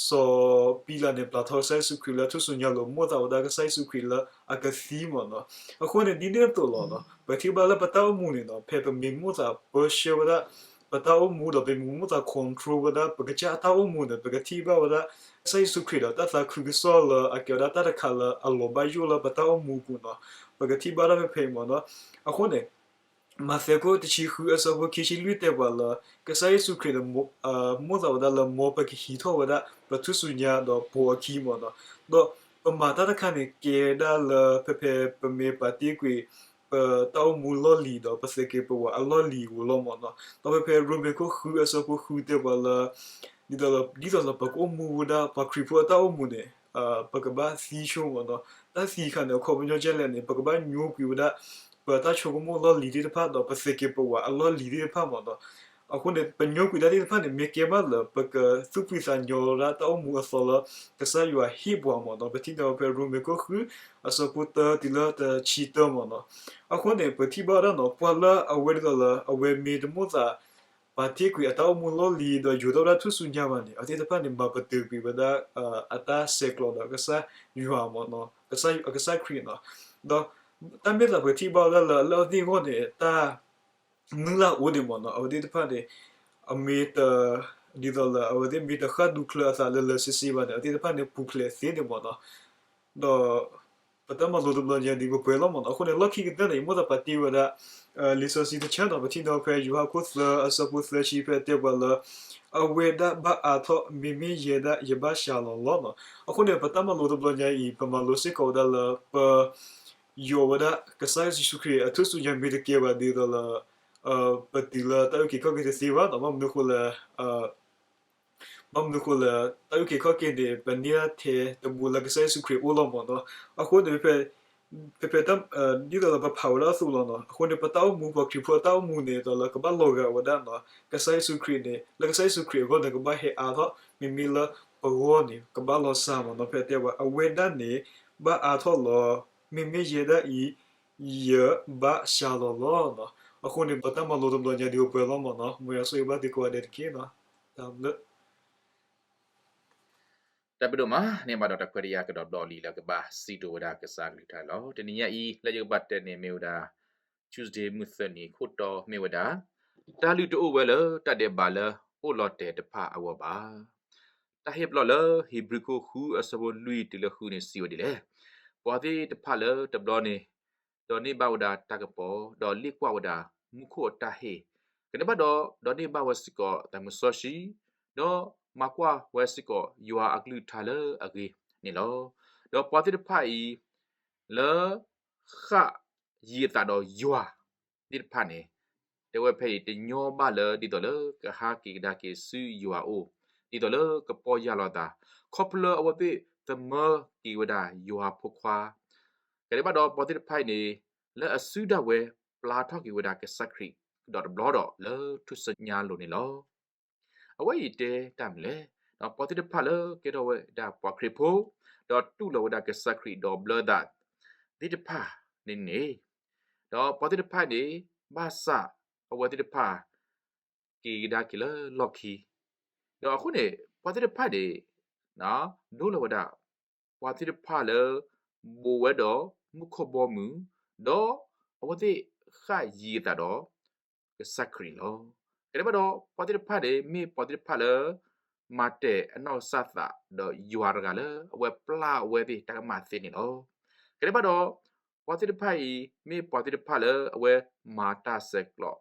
စီၤပံလးန့ၣ် ပျၤထီကစၢ်ယ့ၣ်ၡူးခရံာ်လၢထူၣ်စုညါလိၤ မိၣ်သးဝဲဒၣ်ကစၢ်ယ့ၣ်ၡူးခရံာ်လၢအကသံမ့ၢ်နီၤ. အဃိန့ၣ် ဒ်န့ၣ်အသိးလီၤနီၤ ပထံၣ်ဘၣ်လၢပတၢ်အိၣ်မူန့ၣ်နီၤ ဖဲပမ့ၢ်မိၣ်သးပၢဆှၢဝဲဒၣ် ပတၢ်အိၣ်မူဒီးပမ့ၢ်မိၣ်သး control ဝဲဒၣ် ပကစၢ်အတၢ်အိၣ်မူန့ၣ် ပကထံၣ်ဘၣ်ဝဲဒၣ် ကစၢ်ယ့ၣ်ၡူးခရံာ်ဒီးတၢ်သးခုကစီၣ်လၢအကဲဝဲဒၣ်တၢ်တခါလၢအလီၤဘၣ်ယိၣ်လၢပတၢ်အိၣ်မူအပူၤနီၤ. ပကထံၣ်ဘၣ်ဒၣ်ဖဲဖဲအံၤမ့ၢ်နီၤ. အဃိန့ၣ် မးသဲခိၣ်တဆံဃုအဆၢဖိခံဆံလွံၢ်တဲပှၤလၢ ကစၢ်ယ့ၣ်ၡူးခရံာ်န့ၣ် မိၣ်သးဝဲဒၣ်လၢမ်ပကဟံးထီၣ်ဝဲဒၣ် ပထူၣ်စုညါဒီးပိာ်အခံမ့ၢ်နီၤ. ဒီးပမၤတၢ်တခါန့ၣ် ကဲဒၣ်လၢဖဲဖဲပမ့ၢ်ပာ်တ့ၢ်ကွံာ် ပတၢ်အိၣ်မူလီၢ်လံၤဒီးပသဲးက့ၤပဝးအလီၢ်လံၤဧိၤလီၤမ့ၢ်နီၤ. ဒီးဖဲဖဲရိမ့ၤခိၣ်ဃုအဆၢဖိဃုတဲပှၤလၢ ဒ်သိးလၢ ဒ်သိးလၢပကအိၣ်မူဝဲဒၣ်ပှၤခရံာ်ဖိအတၢ်အိၣ်မူန့ၣ် ပကဘၣ်သံဆိမ့ၢ်နီၤ. တၢ်သံခါန့ၣ် အခီပညီဒ်လဲၣ်န့ၣ် ပကဘၣ်ညိကွံာ်ဝဲဒၣ် ပတၢ်ဆိကမိၣ်လီၢ်လံၤသ့ၣ်တဖၣ် ဒီးပသဲးက့ၤပဝးအလီၢ်လံၤသ့ၣ်တဖၣ်မ့ၢ်နီၤ. အဃိန့ၣ် ပညိကွံာ်တၢ်သ့ၣ်တဖၣ်န့ၣ် မ့ၢ်ကဲဘၣ်လၢ ပကသူၣ်ဖှံသးညီဝဲဒၣ်တၢ်အိၣ်မူအသီလၢ ကစၢ်ယွၤဟ့ၣ်ပှၤမ့ၢ်နီၤ. ပထံၣ်န့ၢ်ဝဲဖဲရိမ့ၤခိၣ်ဃု အဆၢဖိတၢတုၤလၢတဆံတၢမ့ၢ်နီၤ. အဃိန့ၣ် ပထံၣ်ဘၣ်ဝဲဒၣ်နီၤ ပှၤလၢအဝဲဒ်သိးလၢ အဝဲမ့ၢ်တမိၣ်သး ပာ်တ့ၢ်ကွံာ်အတၢ်အိၣ်မူလီၢ်လံၤ ဒီးယိၤထီၣ်ဝဲဒၣ်ထူၣ်စုညါဘၣ်န့ၣ် အဝဲသ့ၣ်တဖၣ်န့ၣ် မၤပတုာ်ကွံာ်ဝဲဒၣ် အတၢ်ဆဲးကျိးဒီးကစၢ်ယွၤမ့ၢ်နီၤ, ကစၢ်ယွၤ ကစၢ်ခရံာ်နီၤ. ဒီးတၢ်မ့ၢ်သးပထံၣ်ဘၣ်ဝဲဒၣ်လၢ လၢအဝဲသ့ၣ်အဂီၢ်န့ၣ် တၢ်မုၢ်လၢ်အိၣ်န့ၣ်မ့ၢ်နီၤ, အဝဲသ့ၣ်တဖၣ်န့ၣ် အမ့ၢ်တ ဒ်သိးလၢ အဝဲသ့ၣ်မ့ၢ်တဃၣ်ဒူချၢအသးလၢလၢဆ့ဆ့ဘၣ်န့ၣ် အဝဲသ့ၣ်တဖၣ်န့ၣ် ပူၤဖျဲးသ့န့ၣ်မ့ၢ်နီၤ. ဒီး ပတၢ်မၤလိတဘျီညါဒ်ပပှဲၤလီၤမ့ၢ်နီၤ. အဃိန့ၣ် လီၢ်ခံကတၢၢ်န့ၣ် ယမိၣ်သးပာ်တ့ၢ်ဝဲဒၣ် လံာ်စီဆှံတဆၢနီၤ, ပထံၣ်န့ၢ်ဖဲယိၤဟၣ်ခိၣ်သၢအဆၢဖိသၢဆံဖဲတဲပှၤလၢ အဝဲဒၣ်ဘၣ်အါထီၣ် မ့မ့ၢ်ယဲဒၣ်ယဘၣ်စှၤလီၤလီၤနီၤ. အဃိန့ၣ် ပတၢ်မၤလိတဘျီညါအံၤ ပမၤလိစ့ၢ်ကီးဝဲဒၣ်လၢ ပ ယိးဝဲဒၣ်ကစၢ်ယ့ၣ်ၡူးခရံာ်အထူၣ်စုညါမ့ၢ်တကဲဘၣ်ဒ်သိးလၢ ပတုၤလၢတၢ်အုၣ်က့ၤခီၣ်က့ၤတသ့ဘၣ်နီၤ, ဘၣ်မနုၤဃိလဲၣ် ဘၣ်မနုၤဃိလဲၣ် တၢ်အုၣ်က့ၤခီၣ်က့ၤန့ၣ် ပန့ၢ်ဒၣ်ထဲတဘိလၢကစၢ်ယ့ၣ်ၡူးခရံာ်အိၣ်လီၤမ့ၢ်နီၤ. အဃိန့ၣ် ဖဲ ဖဲ ဒ်သိးလၢပဖးဝဲဒၣ်အသိးလီၤနီၤ, အဃိန့ၣ် ပတၢ်အိၣ်မူ ပှၤခရံာ်ဖိအတၢ်အိၣ်မူန့ၣ် ဒ်သိးလၢကဘၣ်လီၤဂာ်ဝဲဒၣ်နီၤ, ကစၢ်ယ့ၣ်ၡူးခရံာ်န့ၣ် လၢကစၢ်ယ့ၣ်ၡူးခရံာ်အဂီၢ်န့ၣ် ကဘၣ်ဟဲအါထီၣ်, မ့မ့ၢ်လၢပဂီၢ်န့ၣ် ကဘၣ်လီၤစှၤမ့ၢ်နီၤ. ဖဲတဲဝဲ အဝဲဒၣ်န့ၣ် ဘၣ်အါထီၣ်လီၤ, မ့မ့ၢ်ယဲဒၣ်အံၤ ယဘၣ်စှၤလီၤလီၤနီၤ. အဃိန့ၣ် ပတၢ်မၤလိတဘျီညါဒ်အံၤပှဲၤလီၤမ့ၢ်နီၤ, မ်ယွၤဆိၣ်ဂ့ၤဘၣ်သုကိးဂၤဒဲးတက့ၢ်နီၤ. တၢ်ဘျုး တၢ်ဘျုးဒိၣ်မး, န့ၢ်ဘၣ်ဒီးတၢ်ခွဲးတၢ်ယာ်ကဒီးတဘျီလံလၢကဘၣ်စံးကတိၤဝဲဒၣ်ကစၢ်အကလုၢ်ကထါန့ၣ်လီၤ. တနံၤညါအံၤ လၢယကဘၣ်တဲန့ၣ်မ့ၢ်ဝဲဒၣ် Tuesday မုၢ်သၢနံၤ ခိၣ်တီမ့ၢ်ဝဲဒၣ် တၢ်လုၢ်တအိၣ်ဝဲလၢတၢ်ဒဲးဘးလၢအိၣ်လီၤတဲာ်တဖၣ်အဂီၢ်ဘၣ်. တၢ်ဟ့ၣ်ပလီၢ်လၢဧ့ၤဘြံၤခိၣ်ဃုအဆၢဖိလွံၢ်တုၤလၢဃုန့ၣ်စံးဝဲဒ်လဲၣ်, ပှၤသ့ၣ်တဖၣ်လၢတဘျီန့ၣ် ဒိးန့ၢ်ဘၣ်ဝဲဒၣ်တၢ်ကပီၤ, ဒီးလ့ၣ်ကွၢ်ဝဲဒၣ်မူခိၣ်အတၢ်ဟ့ၣ်, ကဒဲးဘၣ်ဒီး ဒိးန့ၢ်ဘၣ်ဝဲစ့ၢ်ကီးသးမုၢ်စီဆှံ, ဒီးမၤကွၢ်ဝဲစ့ၢ်ကီးယွၤအကလုၢ်ကထါလၢအဂ့ၤန့ၣ်လီၤ. ဒီးပှၤသ့ၣ်တဖၣ်အံၤ လၢ ဃၣ်ယံၤအသးဒီးယွၤသ့ၣ်တဖၣ်န့ၣ် တဲဝဲဖဲအံၤ တညီဘၣ်လၢဒ်သိးလၢကဟးက့ၤကဒါက့ၤဆူယွၤအအိၣ် ဒ်သိးလၢကပီၢ်ယၢ်လီၤအသး ခီဖျိလၢအဝဲသ့ၣ်သမၢက့ၤဝဲဒၣ်ယွၤဖိခွါ, ကဒဲးဘၣ်ဒီးပှၤသ့ၣ်တဖၣ်အံၤန့ၣ် လၢအစုဒၣ်ဝဲပျၢ်ထီၣ်က့ၤဝဲဒၣ်ကစၢ်ခရံာ်ကဒီးတဘျီဒီးလၢထူၣ်စုညါအလိၤန့ၣ်လီၤ. အဝဲအံၤတဲတၢ်မနုၤလဲၣ်. ပှၤသ့ၣ်တဖၣ်လၢကဲထီၣ်ဝဲဒၣ်ပှၤခရံာ်ဖိ ဒီးတူၢ်လိာ်ဝဲဒၣ်ကစၢ်ခရံာ်ဒီးဘျၢသးသ့ၣ်တဖၣ်န့ၣ်န့ၣ်, ဒီးပှၤသ့ၣ်တဖၣ်န့ၣ် ဘၣ်ဆၣ်အဝဲသ့ၣ်တဖၣ် က့ၤကဒါက့ၤလၢလီၢ်ခံ, ဒီးအဃိန့ၣ် ပှၤသ့ၣ်တဖၣ်န့ၣ် ဒိလီၤဝဲဒၣ် ပှၤသ့ၣ်တဖၣ်လၢ ဘူးဝဲဒီးမူခိၣ်ဘီမုၢ်, ဒီးအဝဲသ့ၣ်ဃၣ်ယံၤအသးဒီး ကစၢ်ခရံာ်န့ၣ်လီၤ. ကဒဲးဘၣ်ဒီး ပှၤသ့ၣ်တဖၣ်န့ၣ် မ့ၢ်ပှၤသ့ၣ်တဖၣ်လၢ မၤတဲာ်အနီၢ်ကစၢ်သးဒီးယွၤတဂၤလၢ အဝဲပျၢ်အဝဲသ့ၣ်တၢ်ကမၣ်သ့န့ၣ်လီၤ. ကဒဲးဘၣ်ဒီး ပှၤသ့ၣ်တဖၣ်အံၤ မ့ၢ်ပှၤသ့ၣ်တဖၣ်လၢအဝဲမၤတၢ်ဆဲးကျိး,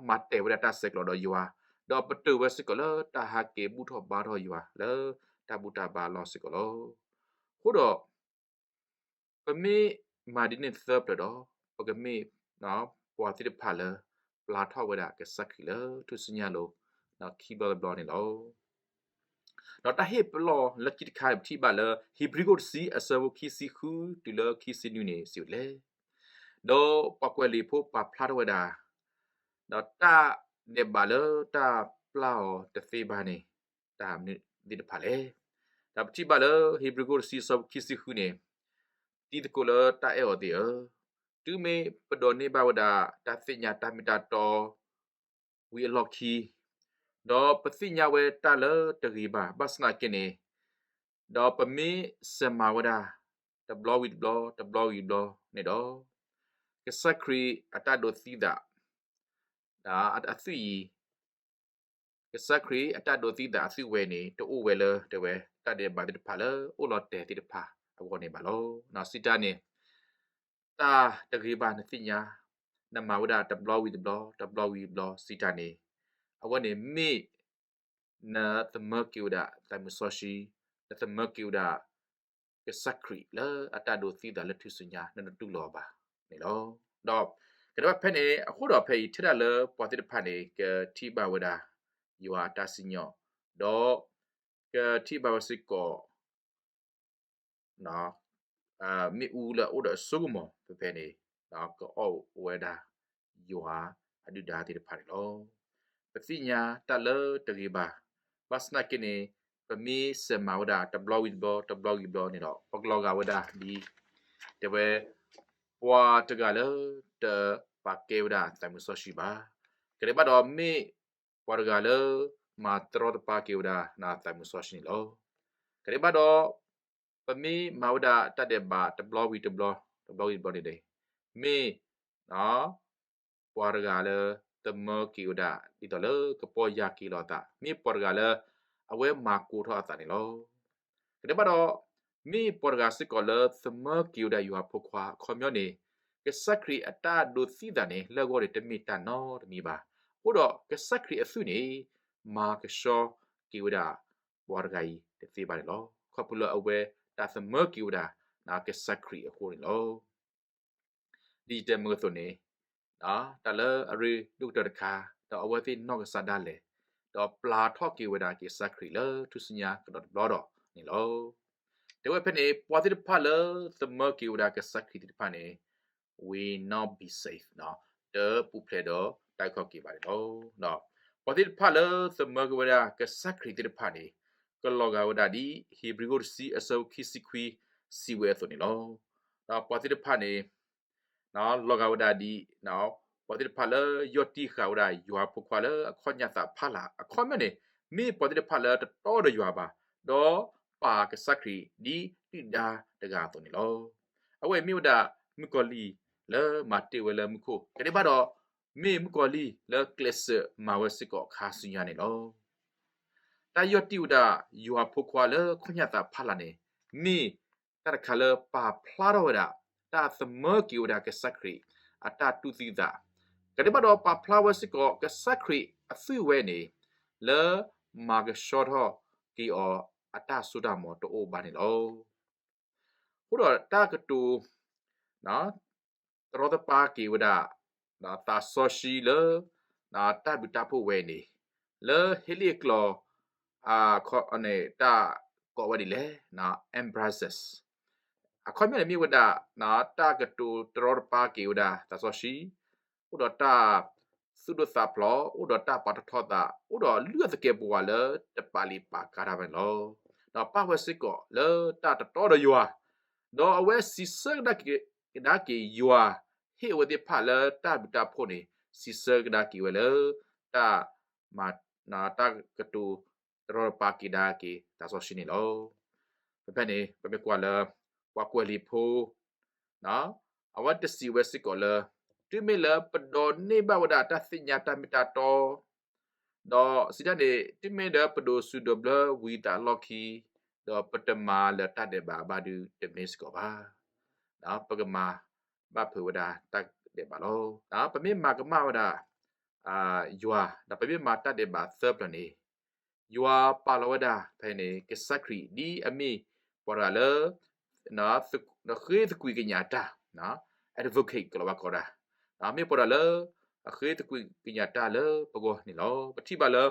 မၤတဲာ်ဝဲဒၣ်တၢ်ဆဲးကျိးဒီးယွၤ, ဒီးပတုာ်ဝဲစ့ၢ်ကီးလၢတၢ်ဟးက့ၤဘူၣ်ထီၣ်ဘါထီၣ်ယွၤလၢတၢ်ဘူၣ်တၢ်ဘါလီၢ်စ့ၢ်ကီးလီၤ. အဃိဒီး ပမ့ၢ်မၤဒ်န့ၣ်သၢပျၢၤဒီး ပကမ့ၢ်ပှၤသ့ၣ်တဖၣ်လၢ ပျၢ်ထီၣ်ဝဲဒၣ်ကစၢ်ခရံာ်လၢထူၣ်စုညါလိၤ ခံဘျီတဘျီန့ၣ်လီၤ. ဒီးတၢ်ဟ့ၣ်ပလီၢ်လၢခံတခါန့ၣ် ပထံၣ်ဘၣ်လၢ ဧ့ၤဘြံၤခိၣ်တဆံအဆၢဖိခံဆံဃုတုၤလၢခံဆံနွံန့ၣ် စံးဝဲဒ်လဲၣ်, ဒီးပှၤကွဲးလံာ်ဖိပာ်ဖျါထီၣ်ဝဲဒၣ်, ဒီးတၢ်ဒဲးဘးလၢတၢ်ပျၢ်အီၤတသ့ဘၣ်န့ၣ် တၢ်မနုၤသ့ၣ်တဖၣ်လဲၣ်. ဒီးပထံၣ်ဘၣ်လၢ ဧ့ၤဘြံၤခိၣ်တဆံအဆၢဖိခံဆံဃုန့ၣ်, တံၤသကိးလၢတၢ်အဲၣ်အီၤသ့ၣ်ဧၢ, တုၤမ့ၢ်ပဒိးန့ၢ်ဘၣ်ဝဲဒၣ်တၢ်သ့ၣ်ညါတၢ်မ့ၢ်တၢ်တီ ဝံၤအလီၢ်ခံ, ဒီးပသ့ၣ်ညါဝဲတၢ်လၢတဂ့ၤဘၣ် ဘၣ်ဆၣ်သနာ်က့န့ၣ်, ဒီးပမ့ၢ်ဆဲးမၤဝဲဒၣ် တဘျီဝံၤတဘျီ တဘျီဝံၤတဘျီန့ၣ်ဒီး, ကစၢ်ခရံာ်အတၢ်ဒိးသံသး အသွံၣ်အံၤ, ကစၢ်ခရံာ်အတၢ်ဒိးသံသးအသွံၣ်ဝဲန့ၣ် တအိၣ်ဝဲလၢတဲဝဲ တၢ်ဒဲးဘးသ့ၣ်တဖၣ်လၢအိၣ်လီၤတဲာ်သ့ၣ်တဖၣ်အဂီၢ်န့ၣ်ဘၣ်လီၤ. စံးတၢ်န့ၣ် တၢ်တဂ့ၤဘၣ်နသ့ၣ်ညါ, နမၤဝဲဒၣ်တဘျီဝံၤတဘျီ တဘျီဝံၤတဘျီ စံးတၢ်န့ၣ်, အဝဲန့ၣ်မ့ၢ် နသမၢက့ၤဝဲဒၣ်သးမုၢ်စီဆှံ, နသမၢက့ၤဝဲဒၣ် ကစၢ်ခရံာ်လၢအတၢ်ဒိးသံသးလၢထူၣ်စုညါ နတတူၢ်လိာ်အီၤဘၣ်န့ၣ်လီၤ. ဒီးကဒဲးဘၣ်ဖဲန့ၣ် အဃိဒီးဖဲအံၤ ထဲဒၣ်လၢပှၤသ့ၣ်တဖၣ်န့ၣ် ကထံၣ်ဘၣ်ဝဲဒၣ် ယွၤအတၢ်စံၣ်ညီၣ်, ဒီးကထံၣ်ဘၣ်ဝဲစ့ၢ်ကီး မ့ၣ်အူလၢအအိၣ်ဒီးအစိကမီၤဖဲဖဲန့ၣ်, ဒီးကအီၣ်ဝဲဒၣ် ယွၤအဒုၣ်ဒါသ့ၣ်တဖၣ်န့ၣ်လီၤ. ပသ့ၣ်ညါတၢ်လၢတဂ့ၤဘၣ်, ဘၣ်ဆၣ်သနာ်က့န့ၣ်, ပမ့ၢ်ဆဲးမၤဝဲဒၣ်တဘျီဝံၤတဘျီ တဘျီဝံၤတဘျီန့ၣ်ဒီး ပကလီၤဂာ်ဝဲဒၣ်ဒ် တဲဝဲ ပှၤတဂၤလၢတပာ်ကဲဝဲဒၣ်သးမုၢ်စီဆှံဘၣ်. ကဒဲးဘၣ်ဒီးမ့ၢ်ပှၤတဂၤလၢ မၤတရီတပါက့ၤဝဲဒၣ်နသးမုၢ်စီဆှံန့ၣ်လီၤ. ကဒဲးဘၣ်ဒီး ပမ့ၢ်မၤဝဲဒၣ်တၢ်ဒဲးဘးတဘျီဝံၤတဘျီ တဘျီဝံၤတဘျီန့ၣ်န့ၣ်, မ့ၢ် ပှၤတဂၤလၢ သမၢက့ၤဝဲဒၣ် ဒ်သိးလၢကပီၢ်ယၢ်က့ၤလီၤအသး, မ့ၢ်ပှၤတဂၤလၢ အဝဲမၤကိးထီၣ်အသးန့ၣ်လီၤ. ကဒဲးဘၣ်ဒီး မ့ၢ်ပှၤတဂၤစ့ၢ်ကီးလၢသမၢက့ၤဝဲဒၣ်ယွၤဖိခွါအခီပညီန့ၣ်, ကစၢ်ခရံာ်အတၢ်ဒိးသံသးန့ၣ် လၢအဂီၢ်န့ၣ် တမ့ၢ်တၢ်နီတမံၤဘၣ်. အဃိဒီးကစၢ်ခရံာ်အသွံၣ်န့ၣ် မၤကဆှီက့ၤဝဲဒၣ် ပှၤတဂၤအံၤတသ့ဘၣ်န့ၣ်လီၤ. ခီဖျိလၢအဝဲတၢ်သမၢက့ၤဝဲဒၣ် ကစၢ်ခရံာ်အဃိန့ၣ်လီၤ. digital မ့ၢ်ဂ့ၤအသိးန့ၣ် တၢ်လၢအရ့ဒိၣ်ကတၢၢ်တခါ ဒီးအဝဲသ့ၣ်နီၢ်ကစၢ်ဒၣ်လဲာ် ဒီးပျၢ်ထီၣ်က့ၤဝဲဒၣ်က့ၤကစၢ်ခရံာ်လၢထူၣ်စုညါကဒီးတဘျီဒီးန့ၣ်လီၤ. တဲဝဲဖဲန့ၣ် ပှၤသ့ၣ်တဖၣ်လၢသမၢက့ၤဝဲဒၣ်ကစၢ်ခရံာ်သ့ၣ်တဖၣ်န့ၣ် will not be saved တပူၤဖျဲးဒီးတၢ်အုၣ်ခီၣ်က့ၤဘၣ်န့ၣ်လီၤ. ပှၤသ့ၣ်တဖၣ်လၢသမၢက့ၤဝဲဒၣ်ကစၢ်ခရံာ်သ့ၣ်တဖၣ်န့ၣ် ကလီၤဂာ်ဝဲဒၣ်ဒ် ဧ့ၤဘြံၤခိၣ်တဆံအဆၢဖိခံဆံခွံစံးဝဲအသိးန့ၣ်လီၤ. ဒီးပှၤသ့ၣ်တဖၣ်န့ၣ် လီၤဂာ်ဝဲဒၣ်ဒ် ပှၤသ့ၣ်တဖၣ်လၢယီၢ်တံၢ်ဃာ်ဝဲဒၣ်ယွၤဖိခွါလၢအခီၣ်ညၣ်သးဖီလာ် အခီပညီန့ၣ် မ့ၢ်ပှၤသ့ၣ်တဖၣ်လၢတတီဒီးယွၤဘၣ်, ဒီးပာ်ကစၢ်ခရံာ်ဒ်ဒုၣ်ဒါတဂၤအသိးန့ၣ်လီၤ. အဝဲအံၤမ့ၢ်ဝဲဒၣ်မုၣ်ကီၤလံၢ်လၢမၤတ့ၢ်ဝဲလၢမူခိၣ် ကဒဲးဘၣ်ဒီး မ့ၢ်မုၣ်ကီၤလံၢ်လၢကျဲးစၢးမၤဝဲစ့ၢ်ကီးခါဆူညါန့ၣ်လီၤ. တၢ်ယီၢ်တံၢ်ဝဲဒၣ်ယွၤဖိခွါလၢအခီၣ်ညၣ်သးဖီလာ်န့ၣ် မ့ၢ်တၢ်တခါလၢပာ်ဖျါထီၣ်ဝဲဒၣ် တၢ်သမၢက့ၤဝဲဒၣ်ကစၢ်ခရံာ်အတၢ်တူၢ်သံသး, ကဒဲးဘၣ်ဒီးပာ်ဖျါဝဲစ့ၢ်ကီးကစၢ်ခရံာ်အသွံၣ်ဝဲန့ၣ် လၢမၤကဆှီထီၣ်က့ၤအီၤအတၢ်စိတၢ်ကမီၤတအိၣ်ဘၣ်န့ၣ်လီၤ. အဃိဒီးတၢ်ကတိၤ တရီတပါက့ၤဝဲဒၣ် သးစီဆှံလၢ တၢ်ဘျုးတၢ်ဖှိၣ်ဝဲန့ၣ် လၢဟ့လ့ၣ်အကျိာ် တၢ်ကိးဝဲဒ်လဲၣ် embraces အခီပညီန့ၣ်မ့ၢ်ဝဲဒၣ် တၢ်ကတိၤတရီတပါက့ၤဝဲဒၣ်သးစီဆှံ, အိၣ်ဒီးတၢ်သူၣ်ဒိၣ်သးဖျိး, အိၣ်ဒီးတၢ်ပာ်ထီၣ်ထီသး, အိၣ်ဒီးလုၢ်အသကဲးပဝးလၢတပာ်လံာ်ပာ်ကါတၢ်ဘၣ်န့ၣ်လီၤ. ဒီးပာ်ဝဲစ့ၢ်ကီးလၢတၢ်တတီဒီးယွၤ, ဒီးအဝဲစံးဆၢကဒါက့ၤယွၤ ဟ့ၣ်အဝဲသ့ၣ်တဖၣ်လၢတၢ်ဘျုးတၢ်ဖှိၣ်န့ၣ် စံးဆၢကဒါက့ၤဝဲလၢ တၢ် တၢ်ကတိၤတရီတပါက့ၤဒါက့ၤသးစီဆှံန့ၣ်လီၤ. ဖဲဖဲန့ၣ် ပမ့ၢ်ကွၢ်လၢ ပှၤကွဲးလံာ်ဖိ အဝဲတစံးဝဲစ့ၢ်ကီးလၢ တုၤမ့ၢ်လၢပဒိးန့ၢ်ဘၣ်ဝဲဒၣ်တၢ်သ့ၣ်ညါတၢ်မ့ၢ်တၢ်တီ ဒီးစံးတၢ်န့ၣ် တုၤမ့ၢ်လၢပဒိးစူၤဒိးဘျၢဝံသးအလီၢ်ခံ ဒီးပတမၤလၢၤတၢ်ဒဲးဘးဘၣ်ဒုးတမ့ၢ်စ့ၢ်ကီးဘၣ်. ပကမၤဘၣ်ဖုးဝဲဒၣ်တၢ်ဒဲးဘးလီၤ. ပမ့ၢ်မၤကမၣ်ဝဲဒၣ် ယွၤ ဒီးပမ့ၢ်မၤတၢ်ဒဲးဘးသၢပျၢၤန့ၣ် ယွၤပာ်လီၤဝဲဒၣ်ဖဲန့ၣ် ကစၢ်ခရံာ်ဒ်အမ့ၢ်ပှၤတဂၤလၢ ဃ့သကွံာ်ကညးတၢ် advocate ကလီၤဘၣ်ကီးဒၣ်, မ့ၢ်ပှၤတဂၤလၢ အဃ့သကွံာ်ကညးတၢ်လၢပဂီၢ်န့ၣ်လီၤ. ပထံၣ်ဘၣ်လၢ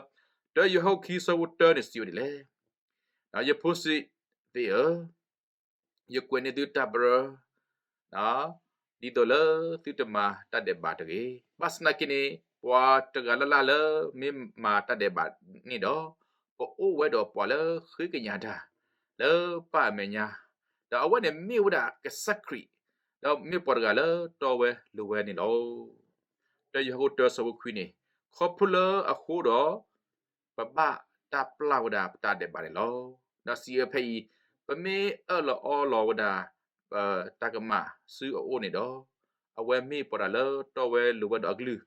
တၢယိၤဟၣ်ခံဆၢဖိတၢန့ၣ်စံးဝဲဒ်လဲၣ်, ယဖိစံးသ့ၣ်ဧၢ, ယကွဲးန့ၢ်သုတၢ်ပရၢ ဒ်သိးလၢသုတမၤတၢ်ဒဲးဘးတဂ့ၤ. ဘၣ်ဆၣ်သနာ်က့န့ၣ် ပှၤတဂၤလၢ်လၢ်လၢမ့ၢ်မၤတၢ်ဒဲးဘးန့ၣ်ဒီး ပအိၣ်ဝဲဒီးပှၤလၢဃ့ကညးတၢ် လၢပၢ်အမဲာ်ညါ, ဒီးအဝဲန့ၣ်မ့ၢ်ဝဲဒၣ်ကစၢ်ခရံာ်, ဒီးမ့ၢ်ပှၤတဂၤလၢတီဝဲလိၤဝဲန့ၣ်လီၤ. တၢယိၤဟၣ်တၢဆၢဖိခွံန့ၣ်, ခီဖျိလၢအဃိဒီး ပဘၣ်တၢ်ပျၢ်ဝဲဒၣ်ပတၢ်ဒဲးဘးန့ၣ်လီၤ. ဒီးစံးဝဲဖဲအံၤ, ပမ့ၢ်အၢၣ်လီၤအီလီၤဝဲဒၣ် ပတၢ်ကမၣ်ဆူအအိၣ်န့ၣ်ဒီး, အဝဲမ့ၢ်ပှၤတဂၤလၢတီဝဲလိၤဝဲဒီးအကလုၢ်,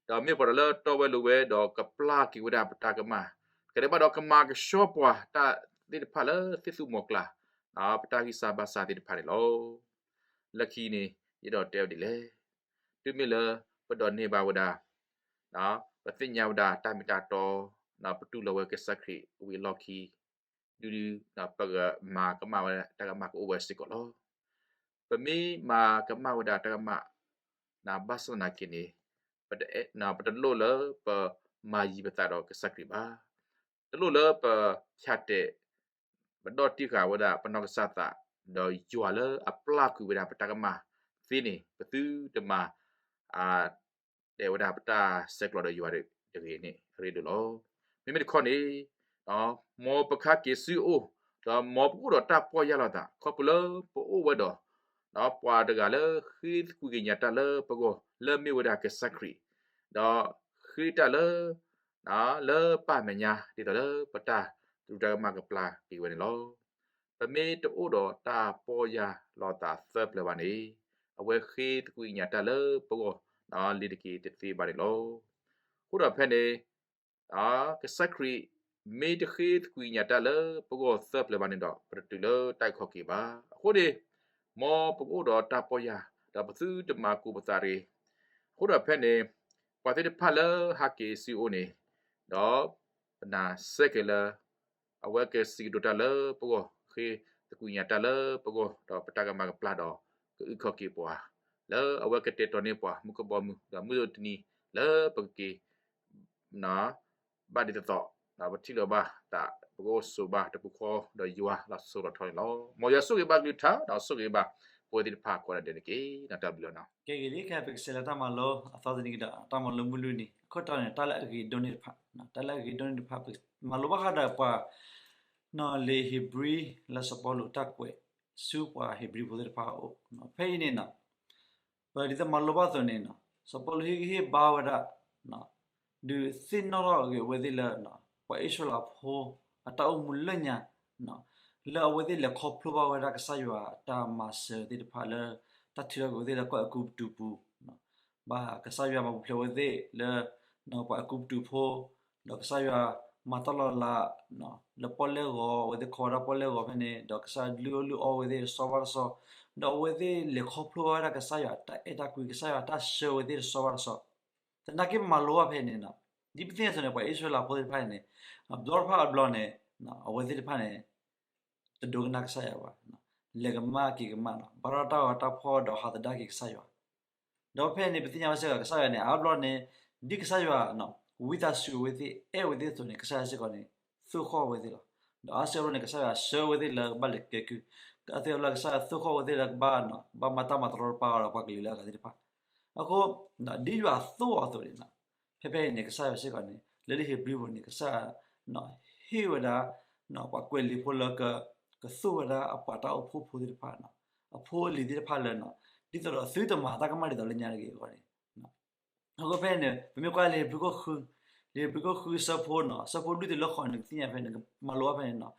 ဒီးမ့ၢ်ပှၤတဂၤလၢတီဝဲလိၤဝဲဒီးကပျၢ်က့ၤဝဲဒၣ်ပတၢ်ကမၣ်, ကဒဲးဘၣ်ဒီးကမၤကဆှီပှၤတၢ်သ့ၣ်တဖၣ်လၢသ့ၣ်သူၣ်မီၤကျၢ်, ပတၢ်ဂံၢ်စၢ်ဘါစၢ်သ့ၣ်တဖၣ်န့ၣ်လီၤ. လၢခံန့ၣ် ယအဲၣ်ဒိးတဲဝဲဒ်လဲၣ်, တုၤမ့ၢ်လၢပဒိးန့ၢ်ဘၣ်ဝဲဒၣ် ပသ့ၣ်ညါဝဲဒၣ်တၢ်မ့ၢ်တၢ်တီ, ပတူၢ်လိာ်ဝဲကစၢ်ခရံာ်ဝံၤအလီၢ်ခံ, ဒုဒု ပကမၤကမၣ်ဝဲဒၣ်တၢ်ကမၣ်ကအိၣ်ဝဲစ့ၢ်ကီးလီၤ. ပမ့ၢ်မၤကမၣ်ဝဲဒၣ်တၢ်ကမၣ် ဘၣ်ဆၣ်သနာ်က့န့ၣ် ပတလိၣ်လၢပမၤယံၤပသးဒီးကစၢ်ခရံာ်ဘၣ်. တလိၣ်လၢပဆးတဲာ် ပဒီၣ်တံၢ်ဃာ်ဝဲဒၣ်ပနီၢ်ကစၢ်သး ဒီးယွၤလၢအပျၢ်ကွံာ်ဝဲဒၣ်ပတၢ်ကမၣ်သ့န့ၣ် ပသုတမၤ တဲဝဲဒၣ်ပတၢ်ဆဲးကျိးဒီးယွၤတဂ့ၤန့ၣ် အရ့ဒိၣ်လီၤ. မ့မ့ၢ်တခီန့ၣ် မ်ပကဟဲက့ၤဆူအအိၣ်, ဒီးမ်ပကအိၣ်ဒီးတၢ်ပီၢ်ယၢ်လီၤသး ခီဖျိလၢပအိၣ်ဝဲဒီး ပှၤတဂၤလၢဃ့သကွံာ်ကညးတၢ်လၢပဂီၢ် လၢမ့ၢ်ဝဲဒၣ်ကစၢ်ခရံာ်, ဒီးဃ့တၢ်လၢ လၢပၢ်အမဲာ်ညါ ဒ်သိးလၢပတၢ်သရူးတၢ်ကမၣ်ကပျၢ်က့ၤဝဲန့ၣ်လီၤ. ပမ့ၢ်တအိၣ်ဒီးတၢ်ပီၢ်ယၢ်လီၤသးသၢပျၢၤဘၣ်န့ၣ် အဝဲဃ့သကွံာ်ကညးတၢ်လၢပဂီၢ် လ့ၤတက့ၤတသ့ဘၣ်န့ၣ်လီၤ. အဃိဒီးဖဲန့ၣ် ကစၢ်ခရံာ်မ့ၢ်တဃ့သကွံာ်ကညးတၢ်လၢပဂီၢ်သၢပျၢၤဘၣ်န့ၣ်ဒီး ပတတုၤလၢတၢ်အုၣ်ခီၣ်က့ၤဘၣ်. အဃိန့ၣ် မ်ပကအိၣ်ဒီးတၢ်ပီၢ်ယၢ် ဒီးပသုတမၤကူပသးတဂ့ၤ. အဃိဒီးဖဲန့ၣ် ပှၤသ့ၣ်တဖၣ်လၢဟးက့ၤဆူအအိၣ်န့ၣ် ဒီးပနၢ်စဲက့ၤလၢ အဝဲကစံးကတိၤတၢ်လၢပဂီၢ်, ဃ့သကွံာ်ကညးတၢ်လၢပဂီၢ်, ဒီးပတၢ်ကမၣ်ကပျၢ်ဒီး ကအုၣ်ခီၣ်က့ၤပှၤ လၢအဝဲကတဲာ်ကတီၤန့ၢ်ပှၤမူကဘီမုၢ် ဒီးမုၢ်တနံၤလၢပကက့ၤ ဘၣ်ဒ်သိးသိး ပထံၣ်လိာ်ဘၣ်တၢ် ပကအိၣ်ဆိးဘၣ်တပူၤဃီဒီးယွၤလီၤစိၤလီၤထီန့ၣ်လီၤ. မ်ယွၤဆိၣ်ဂ့ၤဘၣ်ကလုၢ်ကထါ ဒီးဆိၣ်ဂ့ၤဘၣ်ပဝဲသ့ၣ်တဖၣ်ကိးဂၤဒဲးန့ၣ်တက့ၢ်. တၢ်ဘျုးလီၤနီၤ. ကဲဂ့ၤလံ ခဲအံၤပကစးလဲၤတၢ်မၤလိ အသီတနံၤကဒီး တၢ်မၤလိမုၢ်လွံၢ်နံၤ အခိၣ်တီန့ၣ် တၢ်လၢအဂ့ၤဒိၣ်န့ၢ်တဖၣ်, တၢ်လၢအဂ့ၤဒိၣ်န့ၢ်တဖၣ် ပမၤလိဘၣ်ဃးဒီးပှၤ နီၤ လံာ်ဧ့ၤဘြံၤ လၢစီၤပီလူးတၢ်ကွဲးဆူပှၤဧ့ၤဘြံၤဖိသ့ၣ်တဖၣ်အအိၣ်, ဖဲအံၤန့ၣ်နီၤ ပဒ်သိးမၤလိဘၣ်အသိးန့ၣ်နီၤ စီၤပီလူးဟ့ၣ်ဂံၢ်ဟ့ၣ်ဘါဝဲဒၣ် ဒုးသ့ၣ်နီၣ်ထီၣ်က့ၤအဝဲသ့ၣ်လၢ ပှၤအံၣ်စရ့လးဖိ အတၢ်အိၣ်မူလၢညါ လၢအဝဲသ့ၣ်လဲၤခီဖျိဘၣ်ဝဲဒၣ်ကစၢ်ယွၤအတၢ်မၤစၢၤသ့ၣ်တဖၣ်လၢ တၢ်ထုးထီၣ်က့ၤအဝဲသ့ၣ်လၢကီၢ်အဲၤကူပတူးပူၤ ဘၣ်ကစၢ်ယွၤမၤပူၤဖျဲးဝဲသ့ၣ်လၢ ပှၤအဲၤကူပတူးဖိ, ဒီးကစၢ်ယွၤမၤတၢ်လီၤလး လၢပီၣ်လဲၣ်ဂီၤ အဝဲသ့ၣ်ခီဝဲဒၣ်ပီၣ်လဲၣ်ဂီၤဖဲန့ၣ် ဒီးကစၢ်ယွၤလုၢ်အီၣ်လုၢ်အီဝဲသ့ၣ်တဆီဘၣ်တဆီ, ဒီးအဝဲသ့ၣ်လဲၤခီဖျိဘၣ်ဝဲဒၣ်ကစၢ်ယွၤအတၢ်အဲၣ်တၢ်ကွံ ကစၢ်ယွၤအတၢ်ဆှၢဝဲသ့ၣ်တဆီဘၣ်တဆီ, သနာ်က့ပမၤလိဘၣ်ဖဲန့ၣ်နီၤ ဒ်ပသ့ၣ်ညါအသိးန့ၣ် ပှၤအံၣ်စရ့လးဖိသ့ၣ်တဖၣ်န့ၣ် ဘျီတဖၣ်အဘျီန့ၣ် အဝဲသ့ၣ်တဖၣ်န့ၣ် တဒိကနၣ်ကစၢ်ယွၤဘၣ်, လဲၤကမၣ်က့ၤကမၣ်နီၤ ဘၣ်ထီၣ်တၢ်ဂီၤတၢ်ဖီၣ်ဒီးဟးသဒါက့ၤကစၢ်ယွၤ, ဒီးဖဲန့ၣ် ပသ့ၣ်ညါဘၣ်စ့ၢ်ကီး ကစၢ်ယွၤန့ၣ် အါဘျီန့ၣ် ဒ်ကစၢ်ယွၤ ဝံသးစူၤဝဲသ့ၣ် အဲၣ်ဝဲသ့ၣ်အသိးန့ၣ် ကစၢ်ယွၤစ့ၢ်ကီးန့ၣ် သိၣ်ဃီၣ်ဝဲသ့ၣ်လီၤ. ဒီးအါစုအါဘျီန့ၣ် ကစၢ်ယွၤဆှၢဝဲသ့ၣ်လၢကဘၣ်လဲၤကဲကုၢ်, အါစုအါဘျီကစၢ်ယွၤသိၣ်ဃီၣ်ဝဲသ့ၣ်လၢကဘၣ် ဘၣ်မၤတၢ်မၤတရီတပါအီၤဒီးပှၤကလုာ်လၢအဂၤသ့ၣ်တဖၣ်, အဃိ ဒ်ယွၤသိၣ်အီၤအသိးန့ၣ် ဖဲဖဲအံၤန့ၣ် ကစၢ်ယွၤစ့ၢ်ကီးန့ၣ် လၢလံာ်ဧ့ၤဘြံၤပူၤန့ၣ် ကစၢ်ယွၤ ဟ့ၣ်ဝဲဒၣ် ပှၤကွဲးလံာ်ဖိလၢ ကသိၣ်ဝဲဒၣ်အပှၤတၢ်အိၣ်ဖှိၣ်ဖိသ့ၣ်တဖၣ် အဖိအလံၤသ့ၣ်တဖၣ်လၢ ဒ်သိးဒီးသုတမၤတၢ်ကမၣ်ဒ်သိးလၢညါတဂ့ၤအဂီၢ်န့ၣ်, အဃိဖဲန့ၣ် ပမ့ၢ်ကွၢ်လံာ်ဧ့ၤဘြံၤခိၣ်ဃု, လံာ်ဧ့ၤဘြံၤခိၣ်ဃုဆၢဖိနီၤ ဆၢဖိလွံၢ်တုၤလၢဃိးန့ၣ် ကသ့ၣ်ညါဖဲန့ၣ် ကမၤလိဘၣ်ဖဲန့ၣ်နီၤ,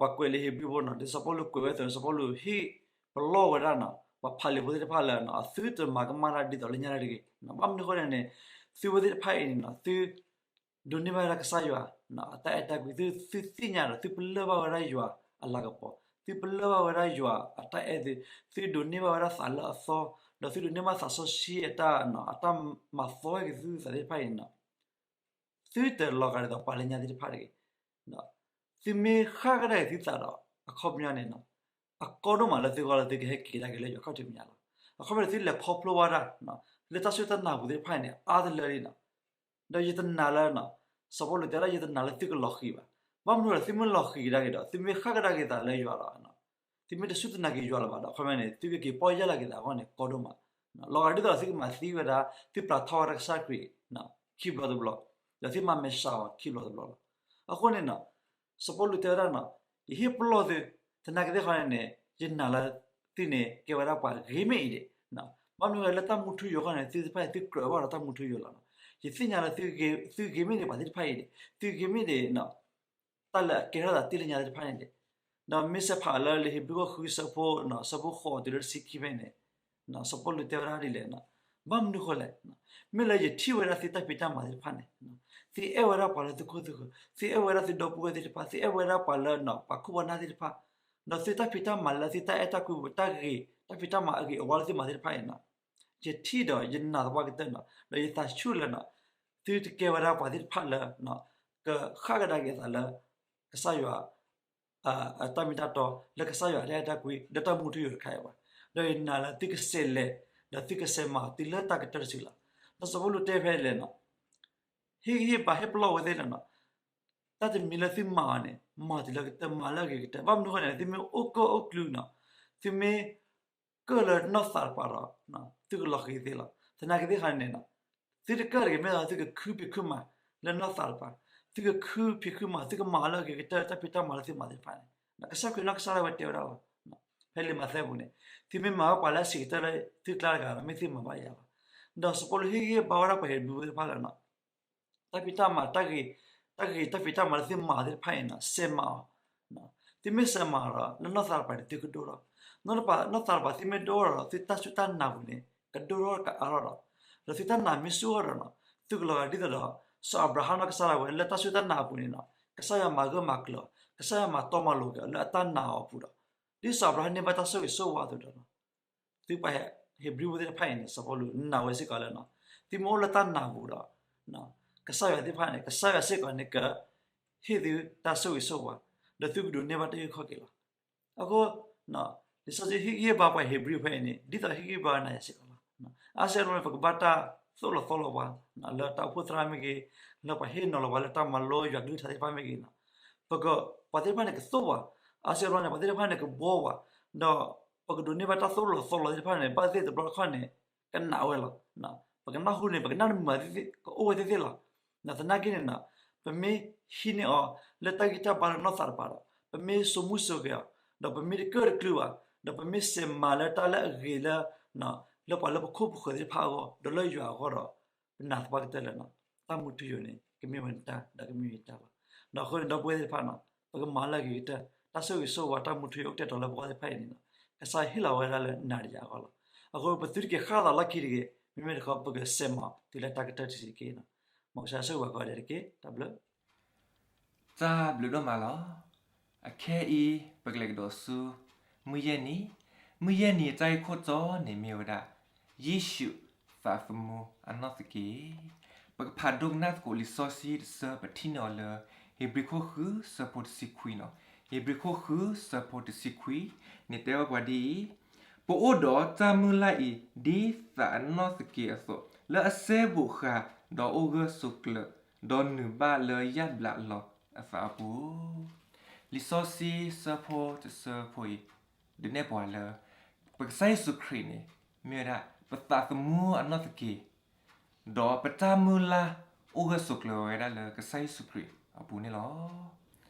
ပှၤကွဲးလံာ်ဧ့ၤဘြံၤဖိနီၤ ဒ်စီၤပီလူးကွဲးဝဲအသိးန့ၣ် စီၤပီလူးဟ့ၣ်ပလီၢ်ဝဲဒၣ်နီၤ ပှၤဖးလံာ်ဖိသ့ၣ်တဖၣ်လၢ သုတမၤကမၣ်တၢ်ဒ်သိးလၢညါတဂ့ၤ, ဘၣ်မနုၤအဃိလဲၣ်န့ၣ် သုဝဲသ့ၣ်တဖၣ်အံၤန့ၣ်နီၤ သု ဒိးန့ၢ်ဘၣ်ဝဲဒၣ်ကစၢ်ယွၤ အတၢ်အဲၣ်တၢ်ကွံ သုသ့ၣ်ညါဒီး သုပလၢၢ်ဘၣ်ဝဲဒၣ်ယွၤအလၤကပီၤ, သုပလၢၢ်ဘၣ်ဝဲဒၣ်ယွၤအတၢ်အဲၣ်သု, သုဒိးန့ၢ်ဘၣ်ဝဲဒၣ်သးလၢအသီ, ဒီးသုဒိးန့ၢ်ဘၣ်သးစီဆှံအတၢ် အတၢ်မၤသီက့ၤသုသးသ့ၣ်တဖၣ်အံၤန့ၣ်နီၤ သုတလီၤဂာ်ဒ်သိးပှၤလၢညါသ့ၣ်တဖၣ်တဂ့ၤ. သုမ့ၢ်ဃၣ်ကဒါက့ၤသုသးဒီး အခီပညီန့ၣ်နီၤ အကီဒိၣ်မးလၢသုဂီၢ်လၢသုကဟဲက့ၤကဒါက့ၤလၢယွၤခီၣ်ထံးမဲာ်ညါလီၤ. အခီပညီန့ၣ် သုလဲၤခီဖျိဘၣ်တၢ် လၢတၢ်စူၢ်တၢ်နာ်ပူၤသ့ၣ်တဖၣ်န့ၣ် အါတလၢလံနီၤ ဒီးယတနာ်လၢ စီၤပီလူးတဲဝဲဒၣ် ယတနာ်လၢသုကလီၤဃံၤဘၣ်. ဘၣ်မနုၤလဲၣ် သုမ့ၢ်လီၤဃံၤကဒါက့ၤဒီး သုမ့ၢ်ဃၣ်ကဒါက့ၤသးလၢယွၤဒီး သုမ့ၢ်တစူၢ်တနာ်က့ၤယွၤလၢၤဘၣ်ဒီး အခီပညီန့ၣ် သုကက့ၤပီၢ်ယၢ်လီၤက့ၤသးအဂီၢ်န့ၣ် ကီဒိၣ်မး. လီၤဂာ်ဒ်သိးသုကမၤသံဝဲဒၣ် သုပျၢ်ထီၣ်ဝဲဒၣ်ကစၢ်ခရံာ် ခံဘျီတဘျီ, ဒီးသုမၤမဲာ်ဆှးအီၤခံဘျီတဘျီလီၤ. အဃိန့ၣ်နီၤ စီၤပီလူးတဲဝဲဒၣ်နီၤ ယဟ့ၣ်ပလီၢ်သု, သနာ်က့သ့ၣ်တဖၣ်န့ၣ် ယနာ်လၢသုန့ၣ် ကဲဝဲဒၣ်ပှၤဂ့ၤမ့ၢ်အံၤဒံး, ဘၣ်မနုၤဃိလၢတၢ်မူထူယိာ်အဂီၢ်န့ၣ် သုသ့ၣ်တဖၣ်န့ၣ် သုကြၢးဘၣ်ဒီးတၢ်မူထူယိာ်လီၤ. ယသ့ၣ်ညါလၢ သုဂ့ၤမ့ၢ်ဒံးပှၤသ့ၣ်တဖၣ်အံၤဒံး, သုဂ့ၤမ့ၢ်ဒံး တၢ်လၢအကဲထီၣ်သးတ့ၢ်လၢညါသ့ၣ်တဖၣ်န့ၣ်ဒံး, ဒီးမ့ၢ်ဆဲးဖးလၢလံာ်ဧ့ၤဘြံၤခိၣ်ဃုဆၢဖိ ဆၢဖိဃိးတုၤလၢတဆံခံဖဲန့ၣ် စီၤပီလူးတဲဝဲဒၣ်ဒ်လဲၣ်, ဘၣ်မနုၤဃိလဲၣ်, မ့ၢ်လၢယထံၣ်ဝဲဒၣ်သုတၢ်ဖံးတၢ်မၤသ့ၣ်တဖၣ်န့ၣ်, သုအဲၣ်ဝဲဒၣ်ပှၤလၢသုခိၣ်သုဃၢၤ, သုအဲၣ်ဝဲဒၣ်သုဒီပုၢ်ဝဲၢ်သ့ၣ်တဖၣ်, သုအဲၣ်ဝဲဒၣ်ပှၤလၢပှၤခိၣ်ပှၤနၢ်သ့ၣ်တဖၣ်, ဒီးသုတၢ်ဖံးတၢ်မၤလၢသုတၢ်အဲၣ်တၢ်ကွံပူၤ တၢ်ဂ့ၤ တၢ်ဖံးတၢ်မၤအဂ့ၤအဝါလၢသုမၤသ့ၣ်တဖၣ်န့ၣ် ယထံၣ်ဒီးယနာ်သပှၢ်ကတၢၢ်နီၤ, ဒီးယသးဆူၣ်လၢ သုတကဲဝဲဒၣ်ပှၤသ့ၣ်တဖၣ်လၢ ကဃၣ်ကဒါက့ၤအသးလၢ ကစၢ်ယွၤ အတၢ်မ့ၢ်တၢ်တီ လၢကစၢ်ယွၤအတၢ်အဲၣ်တၢ်ကွံ လၢတၢ်မူထူယိာ်တခါအံၤဘၣ်. ဒီးယနာ်လၢသုကစးလဲၤ ဒီးသုကစးမၤတုၤလၢတၢ်ကတၢၢ်တစုလီၤ. ဒီးစီၤပီလူးတဲဖဲလဲၣ်နီၤ, ဟ့ၣ်ဂံၢ်ဟ့ၣ်ဘါဟ့ၣ်ပလီၢ်ဝဲသ့ၣ်လီၤနီၤ, တၢ်တမံၤလၢသုမၤအီၤန့ၣ် မၤတုၤလၢကတၢၢ် မၤလၢအဂ့ၤကတၢၢ်. ဘၣ်မနုၤအဃိန့ၣ် သုမ့ၢ်အိၣ်ကၢၣ်အိၣ်ကျူနီၤ, သုမ့ၢ် ကၢၣ်လၢနီၢ်သးတပၤဒီး သုကလီၤဃံၤသ့လီၤ. သနာ်က့သ့ၣ်တဖၣ်န့ၣ် သုတကၢၣ်တဂ့ၤ မ့ၢ်သုကခုဖံးခုမၤလၢနီၢ်သးတပၤ, သုကခုဖံးခုမၤ သုကမၤလၢအဂ့ၤကတၢၢ် တၢ်ဖံးတၢ်မၤလၢသုမၤသ့ၣ်တဖၣ်န့ၣ် ကစၢ်ခရံာ်နီၢ်ကစၢ်ဒၣ်ဝဲတဲဝဲဒၣ်လီၤ. ဖဲလံာ်မးသဲပူၤန့ၣ် သုမ့ၢ်မၤဘၣ်ပှၤလၢအဆံးကတၢၢ်လၢသုကျါတဂၤဒီး မ့ၢ်သုမၤဘၣ်ယၤလီၤ. ဒီးစီၤပီလူးဟ့ၣ်ဂံၢ်ဟ့ၣ်ဘါဝဲဒၣ်ပှၤဟ့းဘြံၤဖိသ့ၣ်တဖၣ်လၢ တၢ်ဖံးတၢ်မၤ တၢ်ဂ့ၤ တၢ်ဂ့ၤ တၢ်ဖံးတၢ်မၤလၢသုမၤသ့ၣ်တဖၣ်အံၤန့ၣ် စးမၤအီၤ, သုမ့ၢ်စးမၤအီၤဒီး လၢနီၢ်သးတပၤန့ၣ် သုကဒိၣ်ထီၣ်, နီၢ်သးတပၤ သုမ့ၢ်ဒိၣ်ထီၣ်ဒီး သုတၢ်စူၢ်တၢ်နာ်ပူၤန့ၣ် ကဒိၣ်ထီၣ်ကအါထီၣ်ဒီး ဒီးသုတၢ်နာ်မ့ၢ်ဆူၣ်ထီၣ်ဒီး သုကလီၤဂာ်ဒ်သိးဒီး စီၤအၤဘြၤဟၣ်နီၢ်ကစၢ်ဒၣ်ဝဲလၢတၢ်စူၢ်တၢ်နာ်အပူၤန့ၣ် ကစၢ်ယွၤမၤဂၢၢ်မၤကျၢၤအီၤ, ကစၢ်ယွၤမၤဂၢၢ်မၤကျၢၤအီၤလၢအတၢ်နာ်အီၤအပူၤဒီး ဒ်စီၤအၤဘြၤဟၣ်န့ၢ်ဘၣ်တၢ်ဆိၣ်ဂ့ၤဆိၣ်ဝါအသိးဒီး သုပှၤဟ့းဘြံၤဖိသ့ၣ်တဖၣ်အံၤန့ၣ် စီၤပီလူးနာ်ဝဲစ့ၢ်ကီးလၢ သုမ့ၢ်အိၣ်လၢတၢ်နာ်ပူၤဒီး ကစၢ်ယွၤသ့ၣ်တဖၣ်န့ၣ် ကစၢ်ယွၤစ့ၢ်ကီးန့ၣ် ကဟ့ၣ်သုတၢ်ဆိၣ်ဂ့ၤဆိၣ်ဝါ ဒီးသုကဒိးန့ၢ်ဘၣ်တၢ်အုၣ်ခီၣ်က့ၤလီၤ. အဃိ လံာ်စီဆှံဟ့ၣ်ဂံၢ်ဟ့ၣ်ဘါပှၤဟ့းဘြံၤဖဲအံၤန့ၣ် ဒ်သိးဟ့ၣ်ဂံၢ်ဟ့ၣ်ဘါနၤယၤစ့ၢ်ကီးလီၤ. အါစုအါဘျီန့ၣ် ပကဘၣ်တၢ်သိၣ်လီၤသီလီၤပှၤ လၢတၢ်အိၣ်ဖှိၣ်သရၣ်မ့ၢ်ဂ့ၤ, လၢပှၤဟ့ၣ်နီၤလီၤပှၤလၢတၢ်မၤလိယွၤကလုၢ်ကထါသ့ၣ်တဖၣ်မ့ၢ်ဂ့ၤန့ၣ်, ပက, ပှၤသ့ၣ်တဖၣ်န့ၣ်ကသိၣ်ပှၤ, အါစုအါဘျီန့ၣ် ပှၤသ့ၣ်တဖၣ်န့ၣ်ကဘှီပှၤ, ဒီးပကဒိးန့ၢ်ဘၣ်တၢ်သိၣ်လီၤသီလီၤသ့ၣ်တဖၣ်န့ၣ် ဘၣ်သ့ၣ်သ့ၣ်တဘျီတခီၣ်န့ၣ် ကနးဝဲလီၤ. ပကနၢ်ဟူန့ၣ် ပကနၣ်တမုာ်သ့ၣ်သ့ၣ် ကအိၣ်ဝဲသ့ၣ်သ့ၣ်လီၤ. သနာ်က့န့ၣ် ပမ့ၢ်ဟံးန့ၢ်အီၤလၢတၢ်ဂံၢ်တၢ်ဘါလၢနီၢ်သးတပၤဒီး ပမ့ၢ်စိာ်မူစိာ်ဂဲၤအီၤ, ဒီးပမ့ၢ်တကၢၢ်တကျုၤဘၣ်, ဒီးပမ့ၢ်စဲးမၤလၢတၢ်လၢအဂ့ၤလၢ လၢပှၤလၢပခိၣ်ပဃၢၤသ့ၣ်တဖၣ်အဂီၢ် ဒီးလၢယွၤအဂီၢ်ဒီး ပနာ်သပှၢ်ကတၢၢ်လၢ တၢ်မူထူယိာ်န့ၣ် ကမ့ၢ်ဝဲနတၢ် ဒီးကမ့ၢ်ဝဲယတၢ်လီၤ. ဒီးအဃိန့ၣ် ဒီပုၢ်ဝဲၢ်သ့ၣ်တဖၣ်န့ၣ် ပကမၤလၢအဂ့ၤကတၢၢ် တၢ်ဆိၣ်ဂ့ၤဆိၣ်ဝါတၢ်မူထူယိာ်အိၣ်ကတဲာ်ကတီၤလၢပဂီၢ်သ့ၣ်တဖၣ်အံၤန့ၣ် ကစၢ်ယွၤဟ့ၣ်လီၤဝဲဒၣ်လၢနၤဒီးယၤအဂီၢ်လီၤ. အဃိပသုတက့ၤဃၣ်သးလီၢ်ခံတဂ့ၤ, မ့မ့ၢ်တခီပကစဲးမၤတုၤလၢတၢ်ကတၢၢ်တဆံးတက့ၢ်. မ်ကစၢ်ဆိၣ်ဂ့ၤပှၤကိးဂၤဒဲးတက့ၢ်. တၢ်ဘျုး တၢ်ဘျုးဒိၣ်မးလီၤ. အခဲအံၤ ပကလဲၤကဒီးဆူ မုၢ်ယဲၢ်နံၤ, မုၢ်ယဲၢ်နံၤအတၢ်ဂ့ၢ်ခိၣ်တီန့ၣ်မ့ၢ်ဝဲဒၣ် ယ့ၣ်ၡူးသးသမူအနီၢ်သက့. ပကဖးဒိကနၣ်သကိးလံာ်စီဆှံတဆၢ ပထံၣ်န့ၢ်အီၤလၢ ဧ့ၤဘြံၤခိၣ်ဃု ဆၢဖိတဆံခွံန့ၣ်, ဧ့ၤဘြံၤခိၣ်ဃု ဆၢဖိတဆံခွံန့ၣ် တဲဘၣ်ပှၤဒ်အံၤ, ပအိၣ်ဒီးတၢ်မုၢ်လၢ်အံၤ ဒ်သးအနီၢ်သက့အသိး, လၢအစဲဘူးဃာ် ဒီးအိၣ်ဂၢၢ်ဆိးကျၢၤ, ဒီးနုာ်ဘၣ်လၢယၣ်ဘျးလီၤအသးအပူၤ. လံာ်စီဆှံဆၢဖိတဆၢဖိအံၤ ဒုးနဲၣ်ပှၤလၢ ပကစၢ်ယ့ၣ်ၡူးခရံာ်န့ၣ် မ့ၢ်ဝဲဒၣ် ပသးသမူအနီၢ်သက့, ဒီးပတၢ်မုၢ်လၢ်အိၣ်ဂၢၢ်ဆိးကျၢၤဝဲဒၣ်လၢကစၢ်ယ့ၣ်ၡူးခရံာ်အပူၤန့ၣ်လီၤ.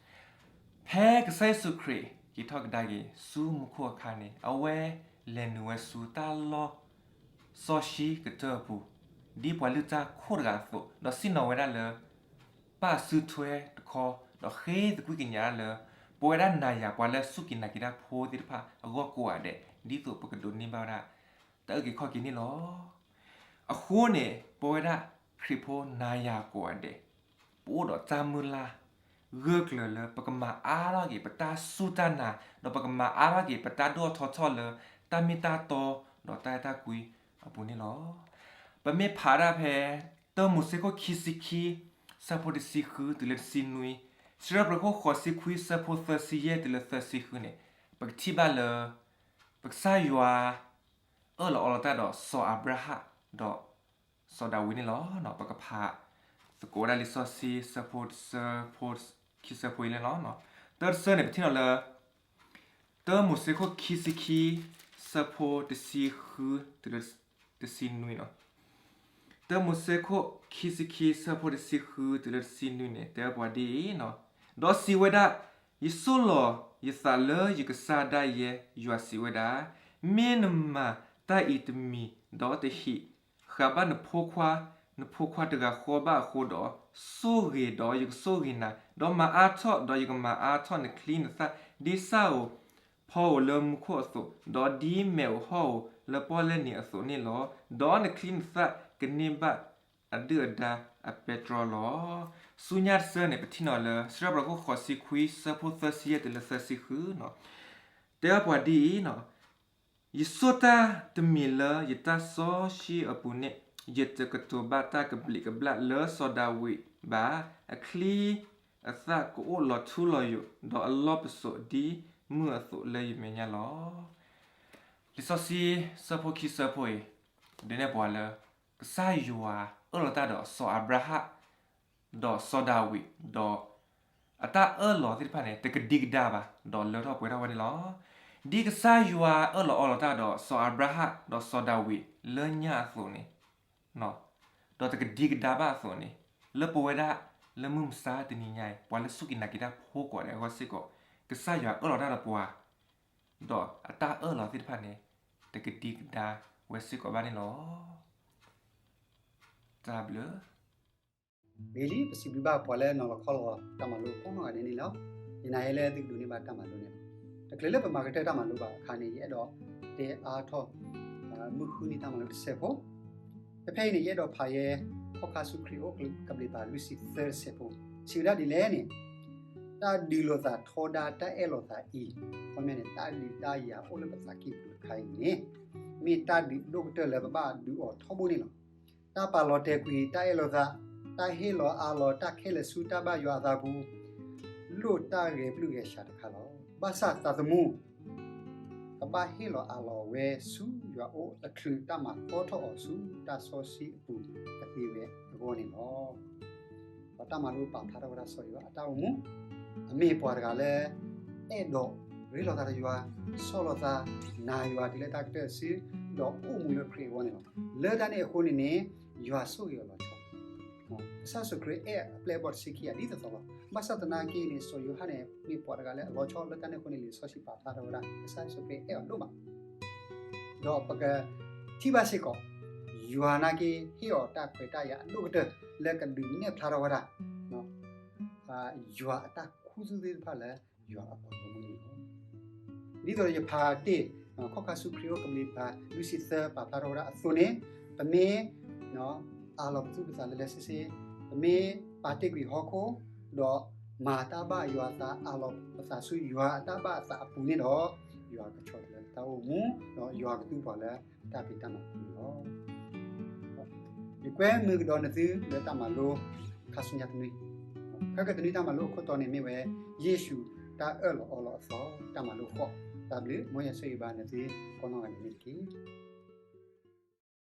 ဖဲကစၢ်ယ့ၣ်ၡူးခရံာ် က့ၤထီၣ်ကဒါက့ၤဆူမူခိၣ်အခါန့ၣ် အဝဲလဲၤနုာ်ဝဲဆူတၢ်လီၢ်စီဆှံကတၢၢ်အပူၤ ဒ်ပှၤလုၢ်တၢ်ခိၣ်တဂၤအသိး, ဒီးစံၣ်နီၤဝဲဒၣ်လၢ ပၢ်အစုထွဲတခီ, ဒီးဃ့သကွံၢ်ကညးဒၣ်လၢ ပဝဲဒၣ်နၤယၤပှၤလၢစူၢ်က့ၤနာ်က့ၤတၢ်ဖိသ့ၣ်တဖၣ်အဂီၢ်ကိးဂၤဒဲး ဒ်သိးပကဒိးန့ၢ်ဘၣ်ဝဲဒၣ် တၢ်အုၣ်က့ၤခီၣ်က့ၤန့ၣ်လီၤ. အဃိန့ၣ် ပဝဲဒၣ်ခရံာ်ဖိနၤယၤကိးဂၤဒဲး ပအိၣ်ဒီးတၢ်မုၢ်လၢ် ဂၢၢ်ကျၢၤလၢပကမၤအါထီၣ်က့ၤပတၢ်စူၢ်တၢ်နာ်, ဒီးပကမၤအါထီၣ်က့ၤပတၢ်ဒိၣ်ထီၣ်ထီထီၣ်လၢတၢ်မ့ၢ်တၢ်တီ ဒီးတၢ်အဲၣ်တၢ်ကွံအပူၤန့ၣ်လီၤ. ပမ့ၢ်ဖးဒၣ်ဖဲ တၢမိၤၡ့ခိၣ်ခံဆံခံ ဆၢဖိတဆံဃုတုၤလၢတဆံနွံ, စံးထီၣ်ပတြၢၤခိၣ်ဃိးဆံခွံ ဆၢဖိသၢဆံယဲၢ်တုၤလၢသၢဆံဃုန့ၣ်, ပကထံၣ်ဘၣ်လၢ ပကစၢ်ယွၤ အၢၣ်လီၤအီလီၤတၢ်ဒီးစီၤအၤဘြၤဟၣ် ဒီးစီၤဒၤဝံးန့ၣ်လီၤ. ပကဖးသကိးဝဲဒၣ်လံာ်စီဆှံဆၢဖိတဆၢဖိခံဆၢဖိအံၤန့ၣ်လီၤ. တၢတဆၢန့ၣ် ပထံၣ်လီၤလၢ တၢမိၤၡ့ခိၣ်ခံဆံခံ ဆၢဖိတဆံဃုတုၤလၢတဆံနွံန့ၣ်, တၢမိၤၡ့ခိၣ်ခံဆံခံ ဆၢဖိတဆံဃုတုၤလၢတဆံနွံန့ၣ် တဲပှၤဒ်အံၤ, ဒီးစံးဝဲဒၣ်, ယဆိၣ်လီၤယသးလၢယကစၢ်ဒၣ်ယဲ, ယွၤစံးဝဲဒၣ်, မ့ၢ်နမၤတၢ်အံၤတမံၤဒီးတဟ့ၣ်ဃာ်ဘၣ်နဖိခွါ, နဖိခွါတဂၤဃီဘၣ်အဃိဒီး, ဆိၣ်ဂ့ၤဒီးယကဆိၣ်ဂ့ၤနၤ, ဒီးမၤအါထီၣ်ဒီးယကမၤအါထီၣ်နချံနသၣ်, ဒ်ဆၣ်ဧိၤဖီဧိၤလၢမူခိၣ်အသိး, ဒီးဒ်မဲးဧိၤဟီၣ်ဧိၤလၢပီၣ်လဲၣ်နံၤအသိးန့ၣ်လီၤ. ဒီးနချံနသၣ်ကန့ၢ်ဘၣ်အဒုၣ်အဒါအပဲတြီလီၤ. ဆူညါတဆၢန့ၣ် ပထံၣ်န့ၢ်လၢ စံးထီၣ်ပတြၢၤခိၣ်ဃိးဆံခွံ ဆၢဖိသၢဆံယဲၢ်တုၤလၢသၢဆံဃုန့ၣ်, တဲဘၣ်ပှၤဒ်အံၤ, ယဆိၣ်တၢ်တမံၤလၢယတၢ်စီဆှံအပူၤန့ၣ်, ယတကတိၤဘၣ်တၢ်ကဘျံးကဘျၣ်လၢစီၤဒၤဝံးဘၣ်. အချံအသၣ်ကအိၣ်လီၤထူလီၤယိာ်, ဒီးအလီၢ်ပစိာ်ဒ်မုၢ်အသိးလၢယမဲာ်ညါလီၤ. လံာ်စီဆှံဆၢဖိခံဆၢဖိအံၤ ဒုးနဲၣ်ပှၤလၢ ကစၢ်ယွၤအၢၣ်လီၤတၢ်ဒီးစီၤအၤဘြၤဟၣ် ဒီးစီၤဒၤဝံး ဒီးအတၢ်အၢၣ်လီၤသ့ၣ်တဖၣ်န့ၣ် တကဒံကဒါဘၣ် ဒီးလၢထီၣ်ပှဲၤထီၣ်ဝဲန့ၣ်လီၤ. ဒ်ကစၢ်ယွၤအၢၣ်လီၤအီလီၤတၢ်ဒီးစီၤအၤဘြၤဟၣ် ဒီးစီၤဒၤဝံးလၢညါအသိးန့ၣ်, ဒီးတကဒံကဒါဘၣ်အသိးန့ၣ်, လၢပဝဲဒၣ်လၢမုၢ်မဆါတနံၤညါအံၤ ပှၤလၢစူၢ်က့ၤနာ်က့ၤတၢ်ဖိကိးဂၤဒဲးအဂီၢ်စ့ၢ်ကီး, ကစၢ်ယွၤအၢၣ်လီၤတၢ်ဒီးပှၤ ဒီးအတၢ်အၢၣ်လီၤသ့ၣ်တဖၣ်န့ၣ် တကဒံကဒါဝဲစ့ၢ်ကီးဘၣ်န့ၣ်လီၤ. တၢ်ဘျုး ဂ့ၤလံ, ပစံးဘျုးဘၣ်ပှၤလၢနီၤလီၤခီလီၤတၢ်မၤလိကိးနီၢ်ဂၤဒဲးန့ၣ်လီၤ. ယနာ်ဟဲလၢသုကဒိးန့ၢ်ဘၣ်တၢ်မၤလိန့ၣ်လီၤ. တချုးလၢပမၤကတၢၢ်တၢ်မၤလိဘၣ်အခါန့ၣ် ယအဲၣ်ဒိးတဲအါထီၣ် မုၢ်ဃုနံၤတၢ်မၤလိတစဲးဖိ ဖဲအံၤန့ၣ် ယအဲၣ်ဒိးဖးယဲ ခီၣ်ခါဆူခရံာ်အိၣ်ကဘျံးပၤလွံၢ်ဆံသၢတစဲးဖိ, စံးဝဲဒၣ်ဒ်လဲၣ်န့ၣ်, တၢ်ဒုးလိာ်သးထီဒါတၢ်အဲၣ်လိာ်သးအံၤ, ခီပညီန့ၣ် တၢ်ဒုးတၢ်ယၤအိၣ်လၢပသးကံၢ်ပူၤတခါအံၤန့ၣ်, မ့ၢ်တၢ်ဒုးဒိၣ်ကတၢၢ်လၢပဘၣ်ဒုးအီၤထီဘိန့ၣ်လီၤ. တၢ်ပာ်လီၤတဲာ်ကွံာ်တၢ်အဲၣ်လိာ်သး, တၢ်ဟ့ၣ်လီၤအးလီၤတၢ်ခဲလၢာ်ဆူတၢ်ဘၣ်ယွၤအသးပူၤ, လိၣ်တၢ်ဂဲၤပျုၢ်ဂဲၤဆှးတခါလီၤ. ဘၣ်ဆၣ်သးသမူ ကဘၣ်ဟ့ၣ်လီၤအးလီၤဝဲဆူယွၤအအိၣ် တချုးတၢ်မၤသီထီၣ်အီၤဆူတၢ်စီဆှံအပူၤကသ့ဝဲအဂီၢ်န့ၣ်လီၤ. ဒီးတၢ်မၤလိပာ်ဖျါထီၣ်ဝဲဒၣ်စီၤယိၤဟၣ်အတၢ်အိၣ်မူ, အမ့ၢ်ပှၤတဂၤလၢ အဲၣ်ဒိးရ့လိာ်သးဒီးယွၤ, ဆီၣ်လီၤသး, နာ်ယွၤတုၤလၢတၢ်ကတၢၢ်စု, ဒီးအိၣ်မူလၢခရံာ်အဂီၢ်န့ၣ်လီၤ. လၢတၢ်န့ၣ်အဃိန့ၣ်န့ၣ် ယွၤဆိၣ်ဂ့ၤအီၤလီၤဆီ. ကစၢ်ယ့ၣ်ၡူးခရံာ်အဲၣ်အပျဲၢ်အဘီၣ်တဆံခံဂၤဒ်သိးသိးလီၤ. ဘၣ်ဆၣ်သနာ်က့န့ၣ် စီၤယိၤဟၣ်န့ၣ် မ့ၢ်ပှၤတဂၤလၢအလီၤဆီ လၢတၢ်န့ၣ်အဃိန့ၣ် လံာ်စီဆှံပာ်ဖျါထီၣ်ဝဲဒၣ် ကစၢ်ယ့ၣ်ၡူးခရံာ်အဲၣ်အီၤဒိၣ်မး ဒီးပကထံၣ်ဘၣ်စ့ၢ်ကီး ယွၤနာ်က့ ဟ့ၣ်အီၤတၢ်ခွဲးတၢ်ယာ်အဒိၣ်ကတၢၢ် လၢကဒုးနဲၣ်ဖျါထီၣ်ဝဲဒၣ် ယွၤအတၢ်ခူသူၣ်သ့ၣ်တဖၣ်လၢယွၤအပှၤဂီၢ်မုၢ်န့ၣ်လီၤ. ဒ်သိးယဖးတ့ၢ် ခီၣ်ခါဆူခရံာ်အိၣ်ကဘျံးဖး လွံၢ်ဆံသၢ ပာ်ဖျါထီၣ်ဝဲဒၣ်အသိးန့ၣ်, ပမ့ၢ် အးလီၤပသူၣ်ပသးလၢလၢဆ့ဆ့, ပမ့ၢ်ပာ်တ့ၢ်ကွံာ်ဟီၣ်ခိၣ်, ဒီးမၤတၢ်ဘၣ်ယွၤအသး အးလီၤပသးဆူယွၤအတၢ်ဘၣ်အသးအပူၤန့ၣ်ဒီး, ယွၤကဆီၣ်ထွဲလၢတၢ်အိၣ်မူ, ဒီးယွၤကသူပှၤလၢတၢ်ဖံးတၢ်မၤပူၤန့ၣ်လီၤ. ယကွဲမုာ်ကဒီးနသုလၢတၢ်မၤလိ ခါဆူညါတနွံ, ခဲကတနွံတၢ်မၤလိအခိၣ်တီန့ၣ်မ့ၢ်ဝဲ ယ့ၣ်ၡူးတၢ်အၢၣ်လီၤအီလီၤအသီ တၢ်မၤလိဃီ, တၢ်ဘျုး မ်ယွၤဆိၣ်ဂ့ၤဘၣ်နသုကိးနီၢ်ဂၤဒဲးန့ၣ်တက့ၢ်.